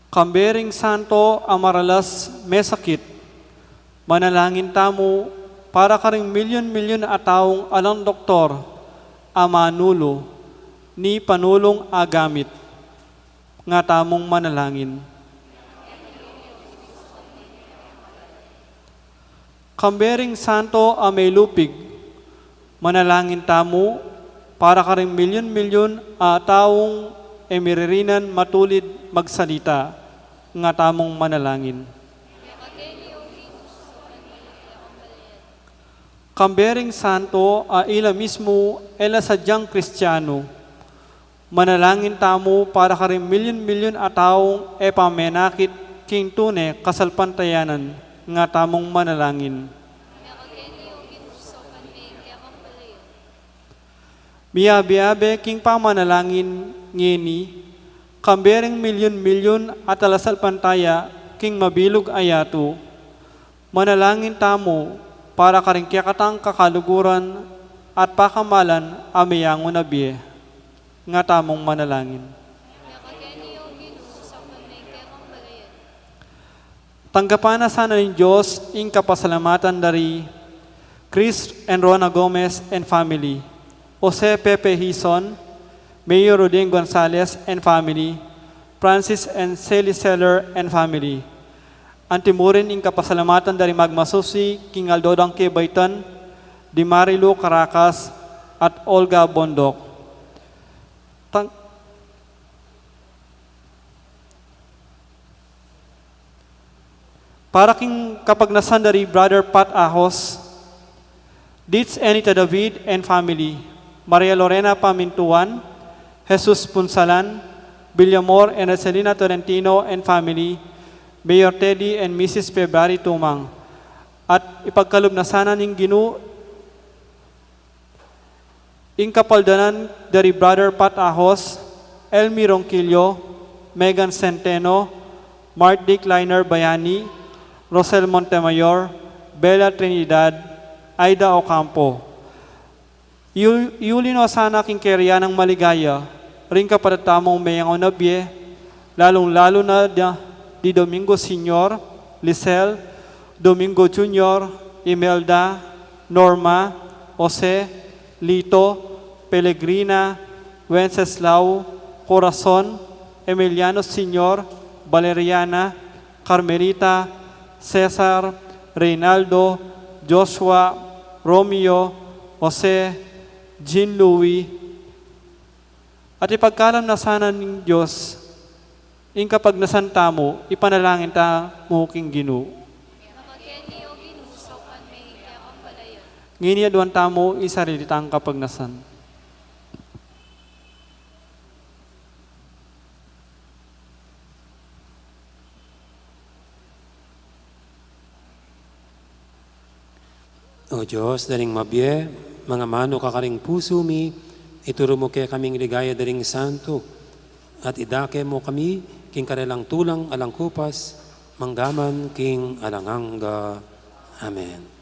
Kambe ring santo a maralas mesakit, manalangin tamu para karing milyun-milyun a taung alang doktor a manulu ni panulung a gamit, nga tamung manalangin. Kambe ring santo a melupig, manalangin tamu para karing milyun-milyun a taung e miririnan matulid magsalita, nga tamung manalangin. Kambe ring santo a ila mismu e la sadyang Kristianu, manalangin tamu para karing milyun-milyun a taung e pamenakit king tune kasalpantayanan, nga tamung manalangin. Miyabe-abe king pamanalangin ngeni, kambe ring milyun-milyun a talasalpantaya king mabilug a yatu, manalangin tamu para karing kekatang kakaluguran at pakamalan a meyangu na bie, nga tamung manalangin. Tanggapan na sana ning Dios ing kapasalamatan da ri Chris and Rona Gomez and family, Jose Pepe Hizon, Mayor Rodin Gonzalez and family, Francis and Sally Seller and family. Antimurin ing kapasalamatan da ri magmasusi king aldo dang kebaitan, di Marilu Caracas at Olga Bondoc. Tang- Para king kapagnasan da ri Brother Pat Ahos, Dits Anita David and family, Maria Lorena Pamintuan, Jesus Punsalan, Villamor and Roselina Tolentino and family, Mayor Teddy and Missus February Tumang, at ipagkalub na sana ning Ginu ing kapaldanan da ri Brother Pat Ahos, Elmi Ronquillo, Megan Centeno, Mark Dick Liner Bayani, Rosel Montemayor, Bella Trinidad, Aida Ocampo. Iyu-, iyuli no sana king karian nang maligaya ring kapatad tamung meyangu na bie, lalung-lalu na da, di Domingo Senior, Lisel, Domingo Junior, Imelda, Norma, Jose, Lito, Pelegrina, Wenceslao, Corazon, Emiliano Senior, Valeriana, Carmelita, Cesar, Reynaldo, Joshua, Romeo, Jose, Jean Louis, at ipagkalam na sana ning Dios ing kapagnasan tamu, ipanalangin tamu king Ginu. Ngeni aduan tamu ing sarili tang kapagnasan. O Dios, daring mabie, mangamanu ka karing pusu mi, ituru mu kekaming ligaya daring santo, at idake mu kami king karelang tulang alang kupas, manggaman king alang angga. Amen.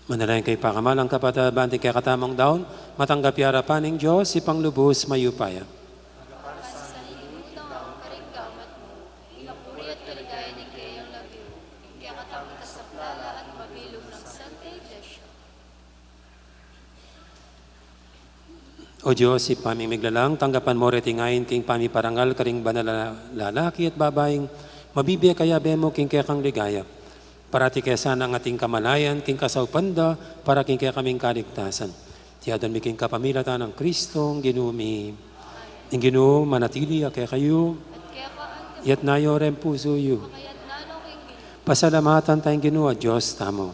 Manalangin kayu pakamalan kung kapatad, ban ing kekatamung daun matanggap ya arapan ning Dios, Ibpang lubus mayupaya. O Dios, Ibpa ming miglalang, tanggapan mu reting ain king pamiparangal karing banal a lalaki at babaing mabibie kayabe mu king kekang ligaya. Parati ke sana ing ating kamalayan king kasaupan da para king kekaming kaligtasan. Iti adwan mi king kapamilatan nang Kristong Ginu mi. Ing Ginu manatili ya kekayu. Iyatas yu ring pusu yu. Pasalamatan taya ing Ginu a Dios tamu.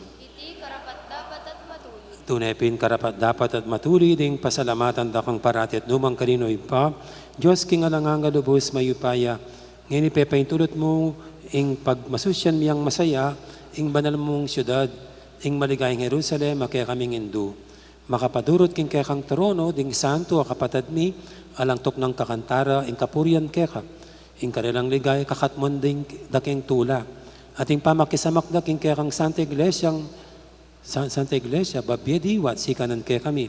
Tune pin karapat-dapat at matulid ing pasalamatan da kang parati at nukarin man, O Ibpa, Dios king alang angga, lubus mayupaya. Ngeni pepaintulud mu ing pagmasusyan mi a masaya ing banal mung siudad, ing maligayang Jerusalem a kekaming indu. Makapadurut king kekang trono ding santo a kapatad mi, alang tuknang kakantaran ing kapurian keka. Ing karelang ligaya kakatmun da king tula. At ing pamakisamak da king kekang Santa Iglesiang Sa-, Santa Iglesia, babie diwa at sikanan kekami.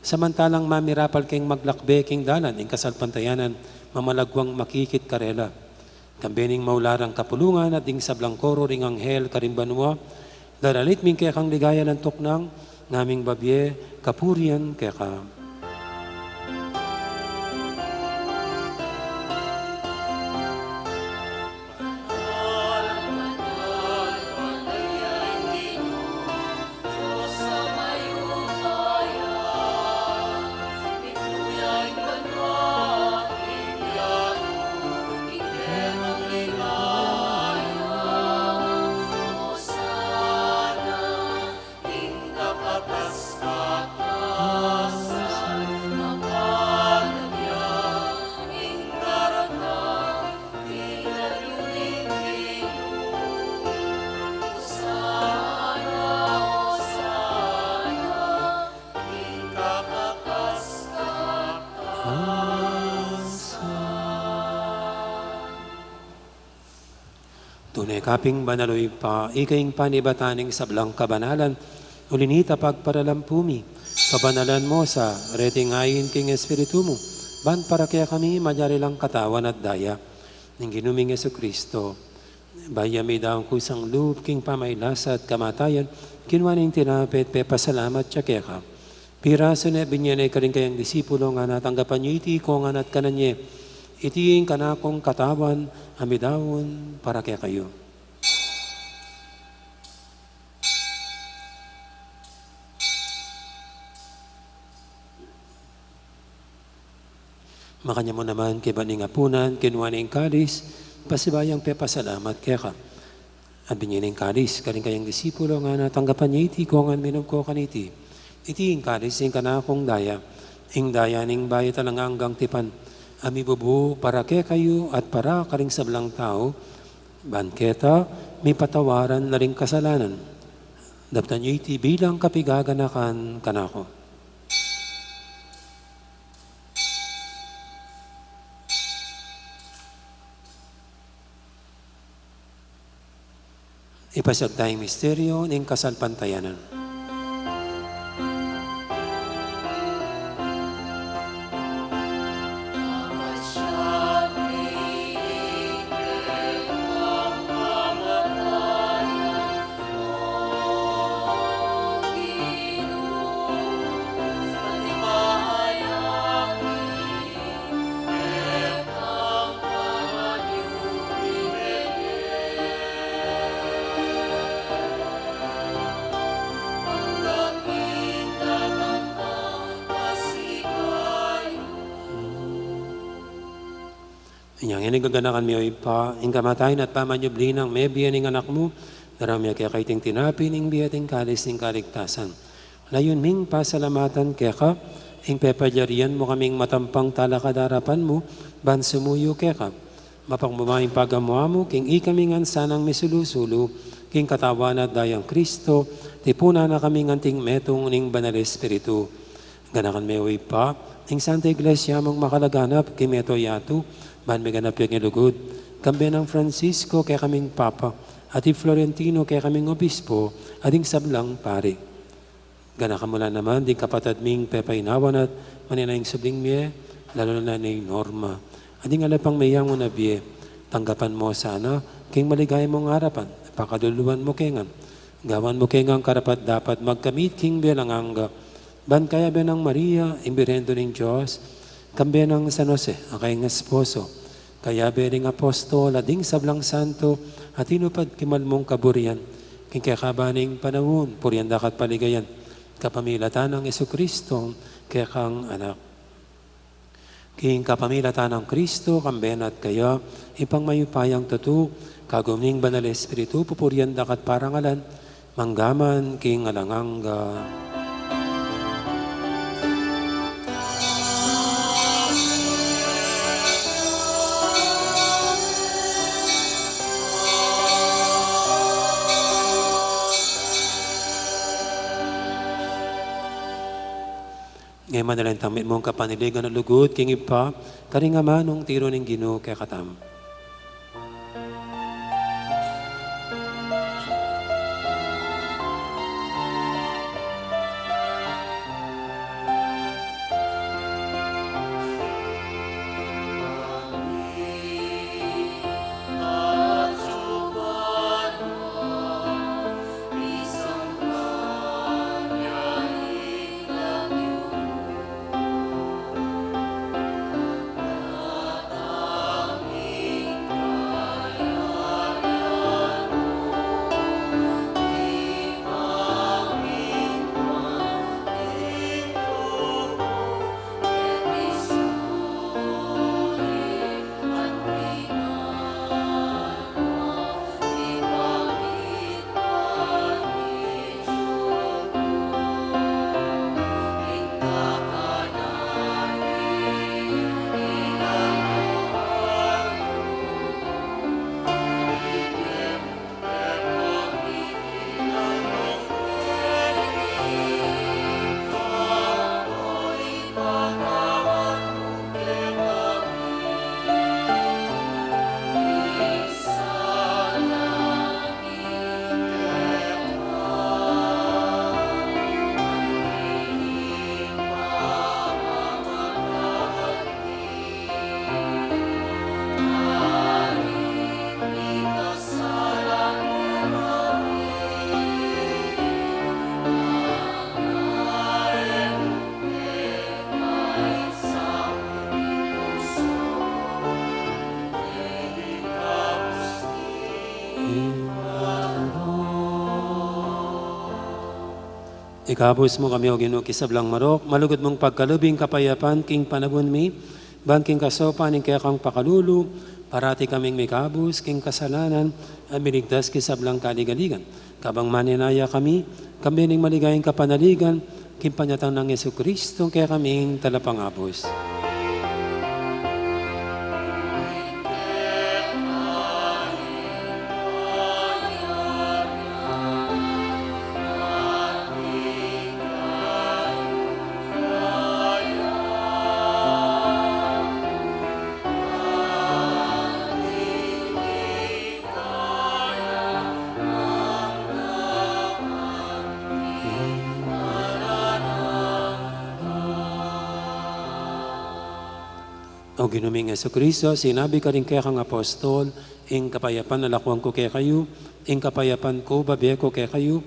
Samantalang mamirapal keng maglakbe keng dalan ning kasalpantayanan, mamalaguang makikit karela. Kambe ning maulagang kapulungan at ding sablang koro ring anghel karing banua, daralit mi ing kekang ligaya alang tuknang ngaming babie kapurian keka. Tune ka pin banal, O Ibpa, ika ing panibatan ning sablang kabanalan, uli na nita pagparalampu mi, pabanalan mu sa reting ain king Espiritu mu, ban para kekami magyari lang katawan at daya ning Ginu ming Jesucristo. Bayu ya midaun kusang lub king pamagkasakit at kamatayan, kinua ne ing tinape at pepasalamat ya keka. Pirasu ne, binie ne karing kayang disipulo, ngana, tanggapan ye iti, ikongan at kanan ye. Iti ing kanakung katawan a midaun para kekayu. Makanyan mu naman, kaybat ning apunan, kinua ne ing kalis, pasibayu yang pepasalamat keka. At binie ne ing kalis karing kayang disipulo, ngana, tanggapan ye iti, ikongan, minum ko kaniti. Iti ing kalis ning kanakung daya, ing daya ning bayu at alang anggang tipan, a mibubu para kekayu at para karing sablang tau, ban keta mipatawaran la ring kasalanan. Daptan ye iti bilang kapaganakan kanaku. Ipasiag taya ing misteryu ning kasalpantayanan. Inya ngeni gaganakan mi, O Ibpa, ing kamatayan at pamanyubli nang mebie ning Anak mu, daraun mi keka iting tinape ning bie at ing kalis ning kaligtasan. Layun ming pasalamatan keka ing pepalyarian mu kaming matampang talakad king arapan mu, ban sumuyu keka. Mapagmamay ing pagamu-amu king ikami ngan sanang misulu-sulu king katawan at dayang Kristo, tipunan na kaming anting metung ning Banal Espiritu. Ganakan me, O Ibpa, ing Santa Iglesia mung makalaganap king mabilug a yatu, ban miganap ya king lugud, kambe nang Francisco kekaming Papa, at i Florentino kekaming Obispo, at ding sablang pari. Ganakan mu la naman ding kapatad ming pepainawan at manenaya ing subling mie, lalu na neng Norma. At ding ala pang meyangu na bie, tanggapan mu sana king maligaya mung arapan, pakaluluan mu ke ngan. Gawan mu ke ngan karapat-dapat magkamit king bie alang angga. Ban kayabe nang Maria, ing Birhen Indu ning Dios, kambe nang San Jose, a kayang esposo, kayabe ring apostol, at ding sablang santo, a tinupad king mal mung kaburian, king kekaban ning panaun, purian da ka at paligayan, kapamilatan nang Jesucristo, kekang Anak. King kapamilatan nang Kristo, kambe na at kaya, Ibpang mayupayang tutu, kagum ning Banal Espiritu, pupurian da ka at parangalan, mangga man king alang angga. Ngeni manalangin tamu mitmung kapanaligan a lugud king Ibpa, karing amanung tiru ning Ginu kekatamu. Ikabus mu kami, O Ginu, king sablang marok, malugud mung pagkalub ing kapayapan king panaun mi, ban king kasaupan ning kekang pakalulu, parati kaming mikabus king kasalanan, at miligtas king sablang kaligaligan. Kabang manenaya kami, kambe ning maligayang kapanaligan, king panyatang nang Jesucristo, kekaming talapangabus. O Ginu ming Jesucristo, sinabi karing kekang apostol, ing kapayapan lakuan ku kekayu, ing kapayapan ku bibie ku kekayu,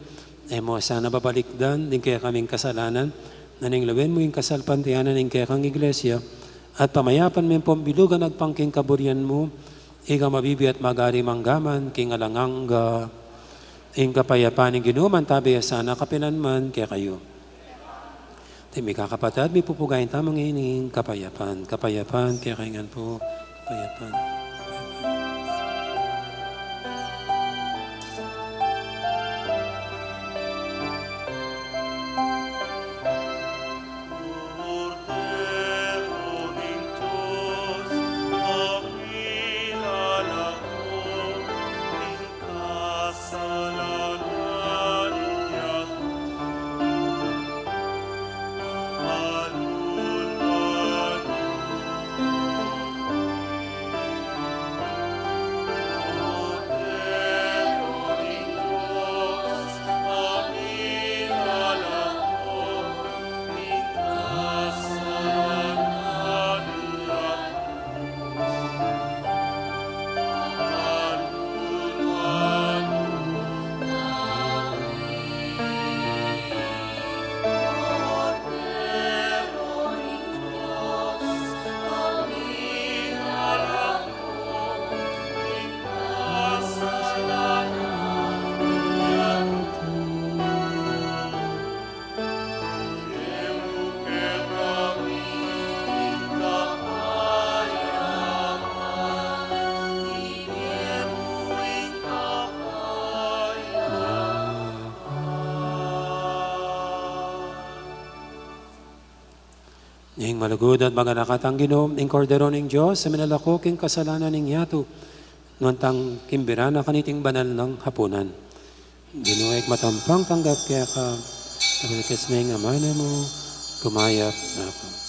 e mu sana babalikdan ding kekaming kasalanan, nune lawen mu ing kasalpantayanan ning kekang Iglesia, at pamayapan me pung bilugan agpang king kaburian mu, ika a mabibie at magari mangga man king alang angga. Ing kapayapan ning Ginu mantabe ya sana kapilan man kekayu. Ding mikakapatad, mipupugayan tamu ngeni ing kapayapan. Kapayapan kekayu ngan pu. Kapayapan. Ing malugud at maganakatang Ginu, ing Kordero ning Dios, a minalako king kasalanan ning yatu, nuan tang kimbira na kaniting banal nang hapunan. Ginu, ikmat ampang tanggap keka, tabalikas me ing amanu mu, kumayap na ku.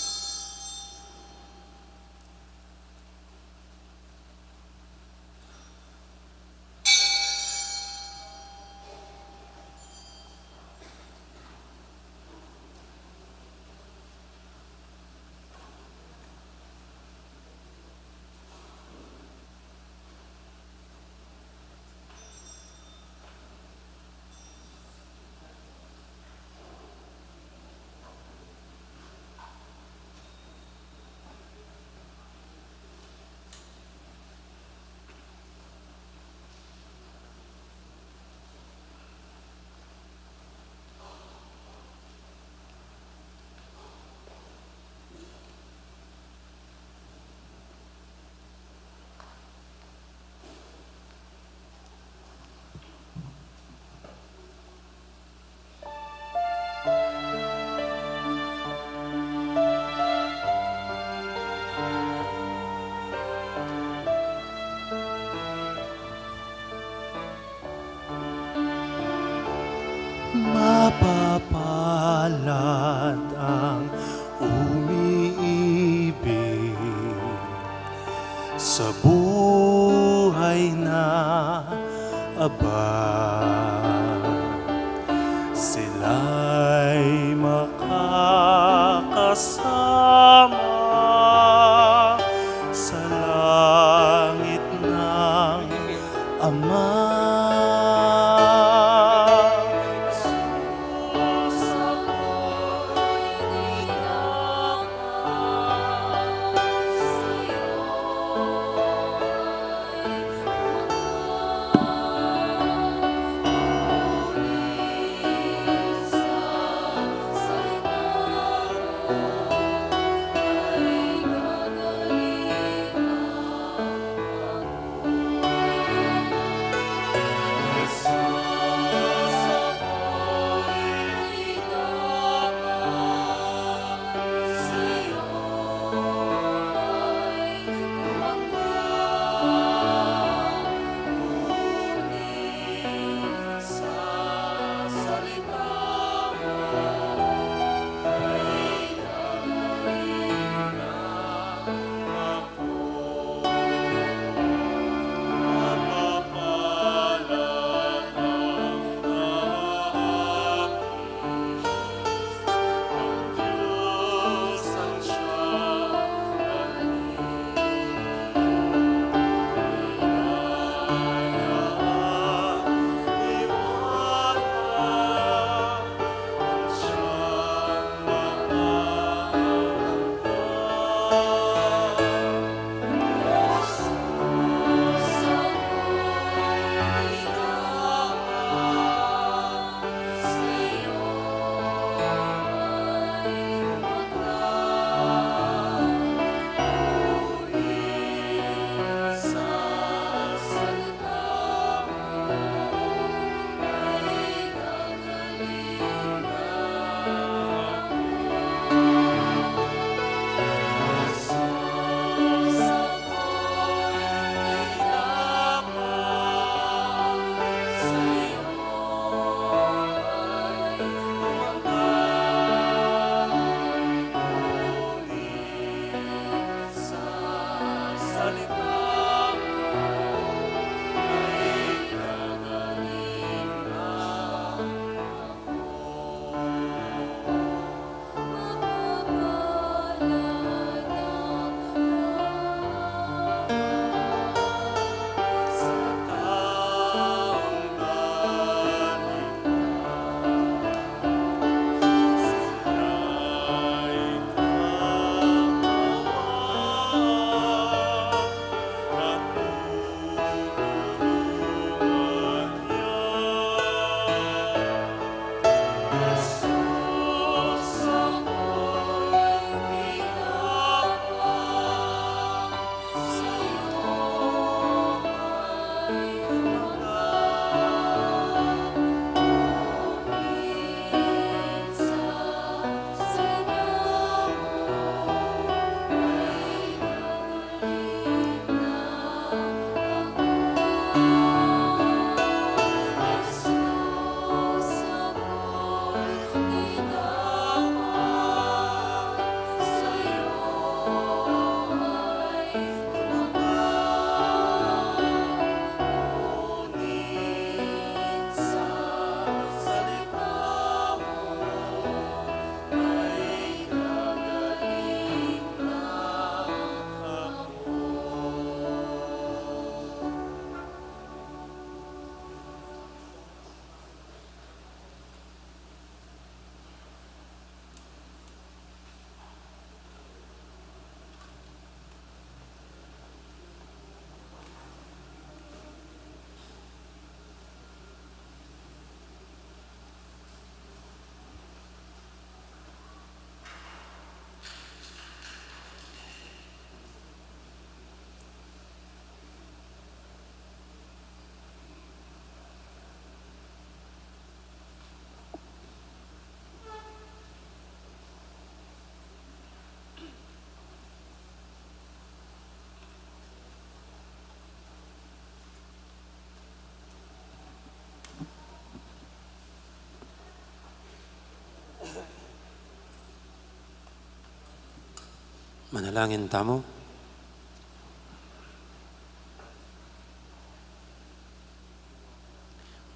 Manalangin tamu.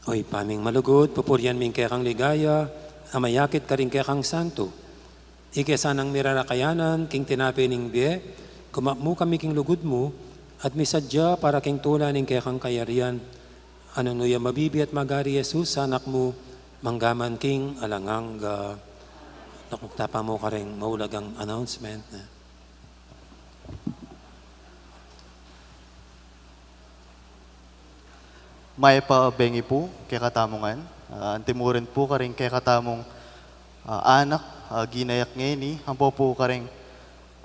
O Ibpa ming malugud, pupurian mi ing kekang ligaya a mayakit karing kekang santu. Ike sanang mirarakayanan king tinape ning bie, kumap mu kami king lugud mu, at misadya para king tula ning kekang kayarian. Anu nu ya mabibie at magari Jesus, Anak mu, mangga man king alang angga. Nakukta pa mu karing maulagang announcement. Mayap a bengi pu kekatamu ngan. Ah, antimurin pu karing kekatamung, ah, anak, ah, ginayak ngeni, ampo pu karing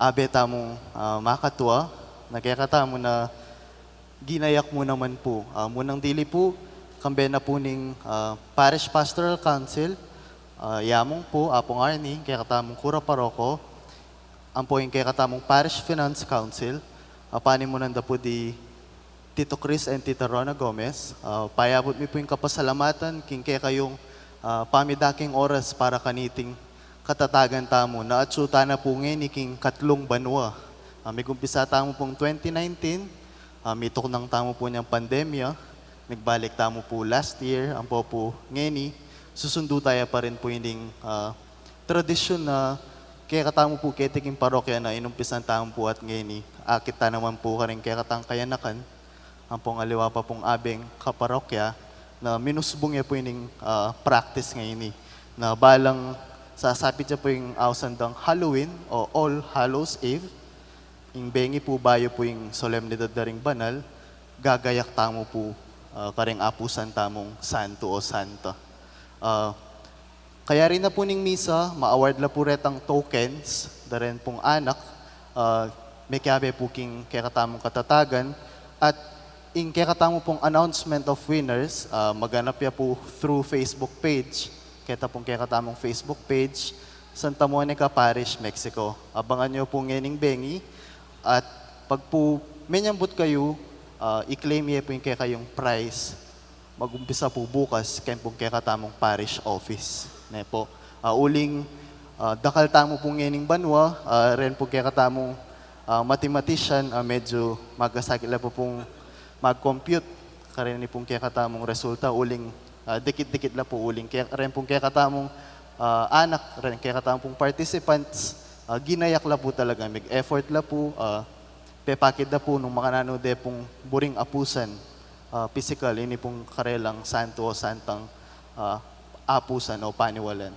abe tamung, ah, makatua, na kekatamu na ginayak mu naman pu. Ah, munang dili pu, kambe na pu ning, ah, Parish Pastoral Council, ah, yamung pu, Apung Arnie, kekatamung kura paroko, ampo ing kekatamung Parish Finance Council, ah, panimunan da pu di Tito Chris and Tita Rona Gomez. Ah, payabut mi pu ing kapasalamatan king kekayung, ah, pamidaking oras para kaniting katatagan tamu. Na atsu tana pu ngeni king katlung banua. Ah, migumpisa tamu pung twenty nineteen, ah, mituknang tamu pu inyang pandemya, migbalik tamu pu last year, ampo pu ngeni, susundu taya pa rin pu ining, ah, tradisyun na kekatamu pu keti king parokya na inumpisan tamu pu at ngeni, akit ta naman pu karing kekatang kayanakan, ampong aliwa pa pung abeng kaparokya na minusbung ya pu ining, ah, practice ngeni. Na balang sasapit ya pu ing ausan dang Halloween o All Hallows Eve, ing bengi pu bayu pu ing solemnidad da ring banal, gagayak tamu pu, ah, karing apusan tamung santu o santa. Ah, kayari na pu ning misa, ma-award la pu retang tokens da ren pung anak, ah, mekiabe pu king kekatamung katatagan, at ing kekatamu pung announcement of winners, ah, maganap ya pu through Facebook page, keta pung kekatamung Facebook page, Santa Monica Parish, Mexico. Abangan yu pu ngening bengi, at pag pu menyambut kayu, ah, i-claim ye pu ing kekayung prize. Magumpisa pu bukas, ken pung kekatamung parish office. Ne pu, ah, uling, ah, dakal tamu pu ngening banua, ah, ren pu kekatamung, ah, mathematician, ah, medyu magasakit la pu pung mag-compute kareni pung kekatamung resulta, uling, ah, dikit-dikit la pu uling ke-, ren pung kekatamung, ah, anak, ren kekatamung pung participants, ah, ginayak la pu talaga, mig-effort la pu, ah, pepakit da pu nung makananu de pung buring apusan, ah, pisikal, ini pung karelang santu o santang, ah, apusan o paniwalan,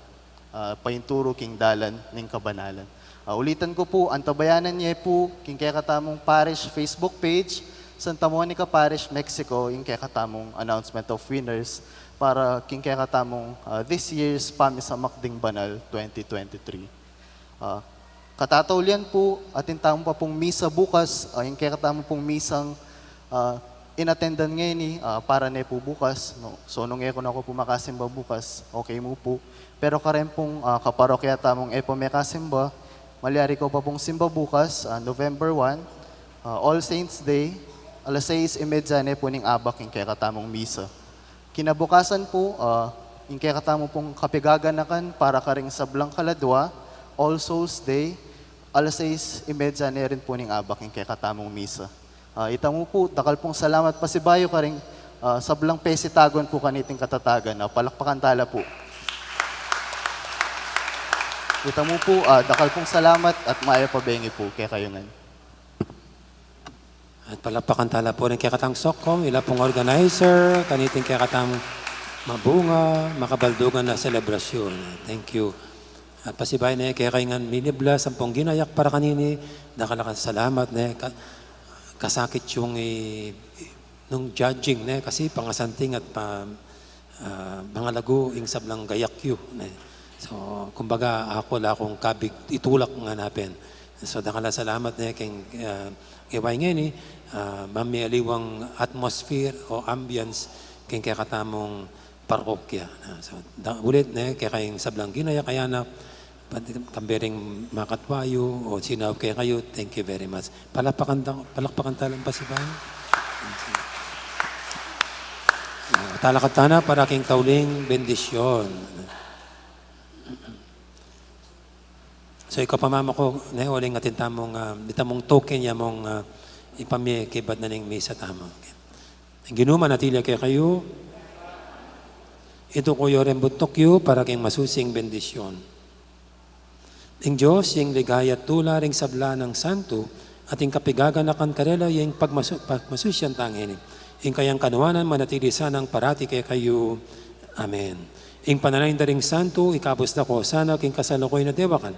ah, painturu king dalan ning kabanalan. Ah, ulitan ku pu, antabayanan ye pu king kekatamung parish Facebook page, Santa Monica Parish, Mexico, ing kekatamung announcement of winners para king kekatamung, ah, this year's Pamisamak ding Banal twenty twenty-three. Ah, katataulian pu, atin tamu pa pung misa bukas, ah, ing kekatamu pung misang, ah, in-attendan ngeni, ah, para ne pu bukas, no? So, nung e ku na ku pu makasimba bukas, okay mu pu. Pero karen pung, ah, kaparokya tamung e pa mekasimba, malyari ku pa pung simba bukas, ah, November one, ah, All Saints Day, alas sais y media ne pu ning abak ing kekatamung misa. Kinabukasan pu, ah, ing kekatamu pung kapigaganakan para karing sablang kaladua, All Souls Day, alas sais y media ne rin pu ning abak ing kekatamung misa. Ah, ita mu pu, dakal pung salamat pasibayu karing, ah, sablang pesitagon pu kaniting katatagan. Ah, palakpakan tala pu. Ita mu pu, ah, dakal pung salamat at mayap a bengi pu kekayu ngan. At palakpakan tala pu ring kekatang sokkong, ila pung organizer kaniting kekatang mabunga, makabaldugan a selebrasyon. Thank you. At pasibayu ne kekayu ngan miniblas ampong ginayak para kanini, dakal a salamat ne, ka-, kasakit yung i-, nung judging ne, kasi pangasanting at pa-, ah, mangalagu ing sablang gayak yu, ne. So, kumbaga, aku la kung kabig itulak nga napin. So, dakal a salamat ne king, ah, e wayne ngeni, ah, mamialiwang atmosphere o ambience king kekatamung parokya. Ah, so, da-, ulit ne, kekayung sablang ginayak a anak, pati kambe ring makatwa yu o sinaup kekayu, thank you very much. Palakpakan ta-, palakpakan tala pasibayu. Ah, talakad tana para king tauling bendisyon. So, ika pamamako, ne, uling atin tamung, ah, ditamung token ya mung, ah, ipamie kaybat na ning misa tamu. Ing Ginu manatili ya kekayu. Ituku yu reng buntuk yu para king masusing bendisyon. Ing Dios, ing ligaya at tula ring sabla nang santo, at ing kapigaganakan karela, ing pagmasu-, pagmasusyan tang ini. Ing kayang kanuanan manatili sanang parati kekayu. Amen. Ing panalangin da ring santo, ikabus da ko sana king kasalukuyan a dewakan.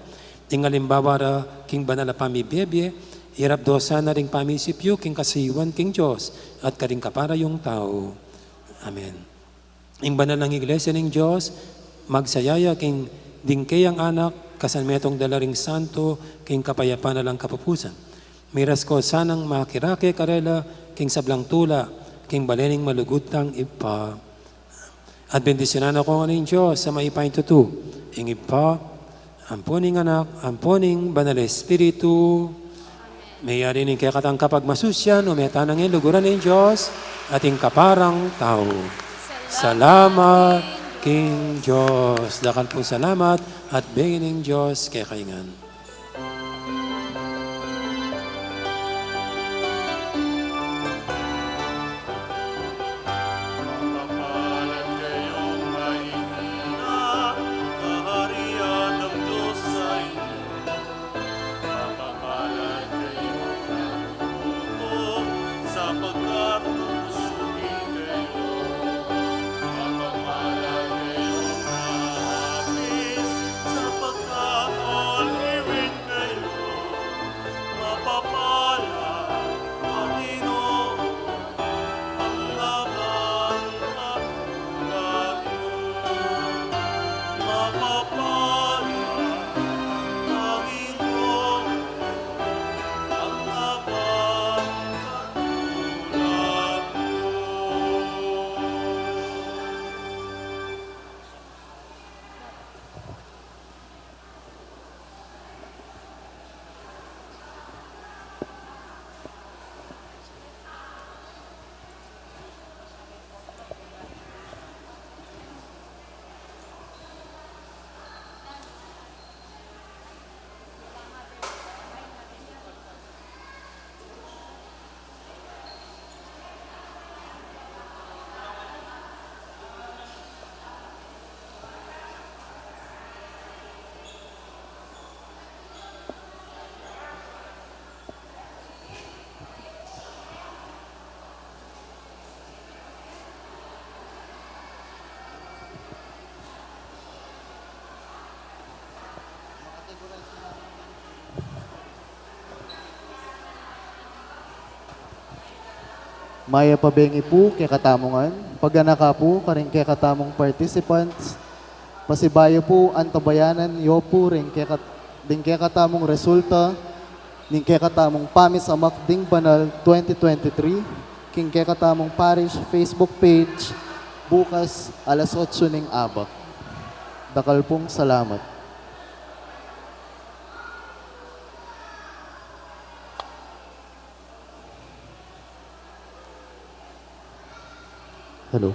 Ing alimbawa ra king banal a pamibie-bie, irap do sana ring pamisip yu king kasayuan king Dios at karing kapara yung tau. Amen. Ing banal nang Iglesia ning Dios, magsaya ya king ding keyang anak, kasan metung da la ring santo, king kapayapan alang kapupusan. Miras ko sanang makirake karela, king sablang tula, king bale ning malugud tang Ibpa. At bendisyunan na ko ngan ning Dios a mayupayang tutu, ing Ibpa, ampo ning Anak, ampo ning Banal a Espiritu. Meyari ning kekatang kapagmasusyan, ume tana ngan luguran ning Dios, at ing kaparang tau. Salamat king Dios. Dakal pung salamat at bengi ning Dios kekayu ngan. Mapapalad kayong mahihina, kaharian ng Diyos sa inyo. Mapapalad kayong nagugutom, sapagkat bubusugin kayo. Mapapalad kayong naaapis, sapagkat aliwin kayo. Mapapalad, Panginoon, ang laman katulad mo. Mapapalad, Panginoon, ang laman katulad mo. Mayap a bengi pu kekatamu ngan, paganaka pu karing kekatamung participants, pasibayu pu antabayanan yu pu ring kekat-, ding kekatamung resulta ning kekatamung pamisamak ding banal twenty twenty-three king kekatamung parish Facebook page bukas alas otso ning abak. Dakal pung salamat. Hello.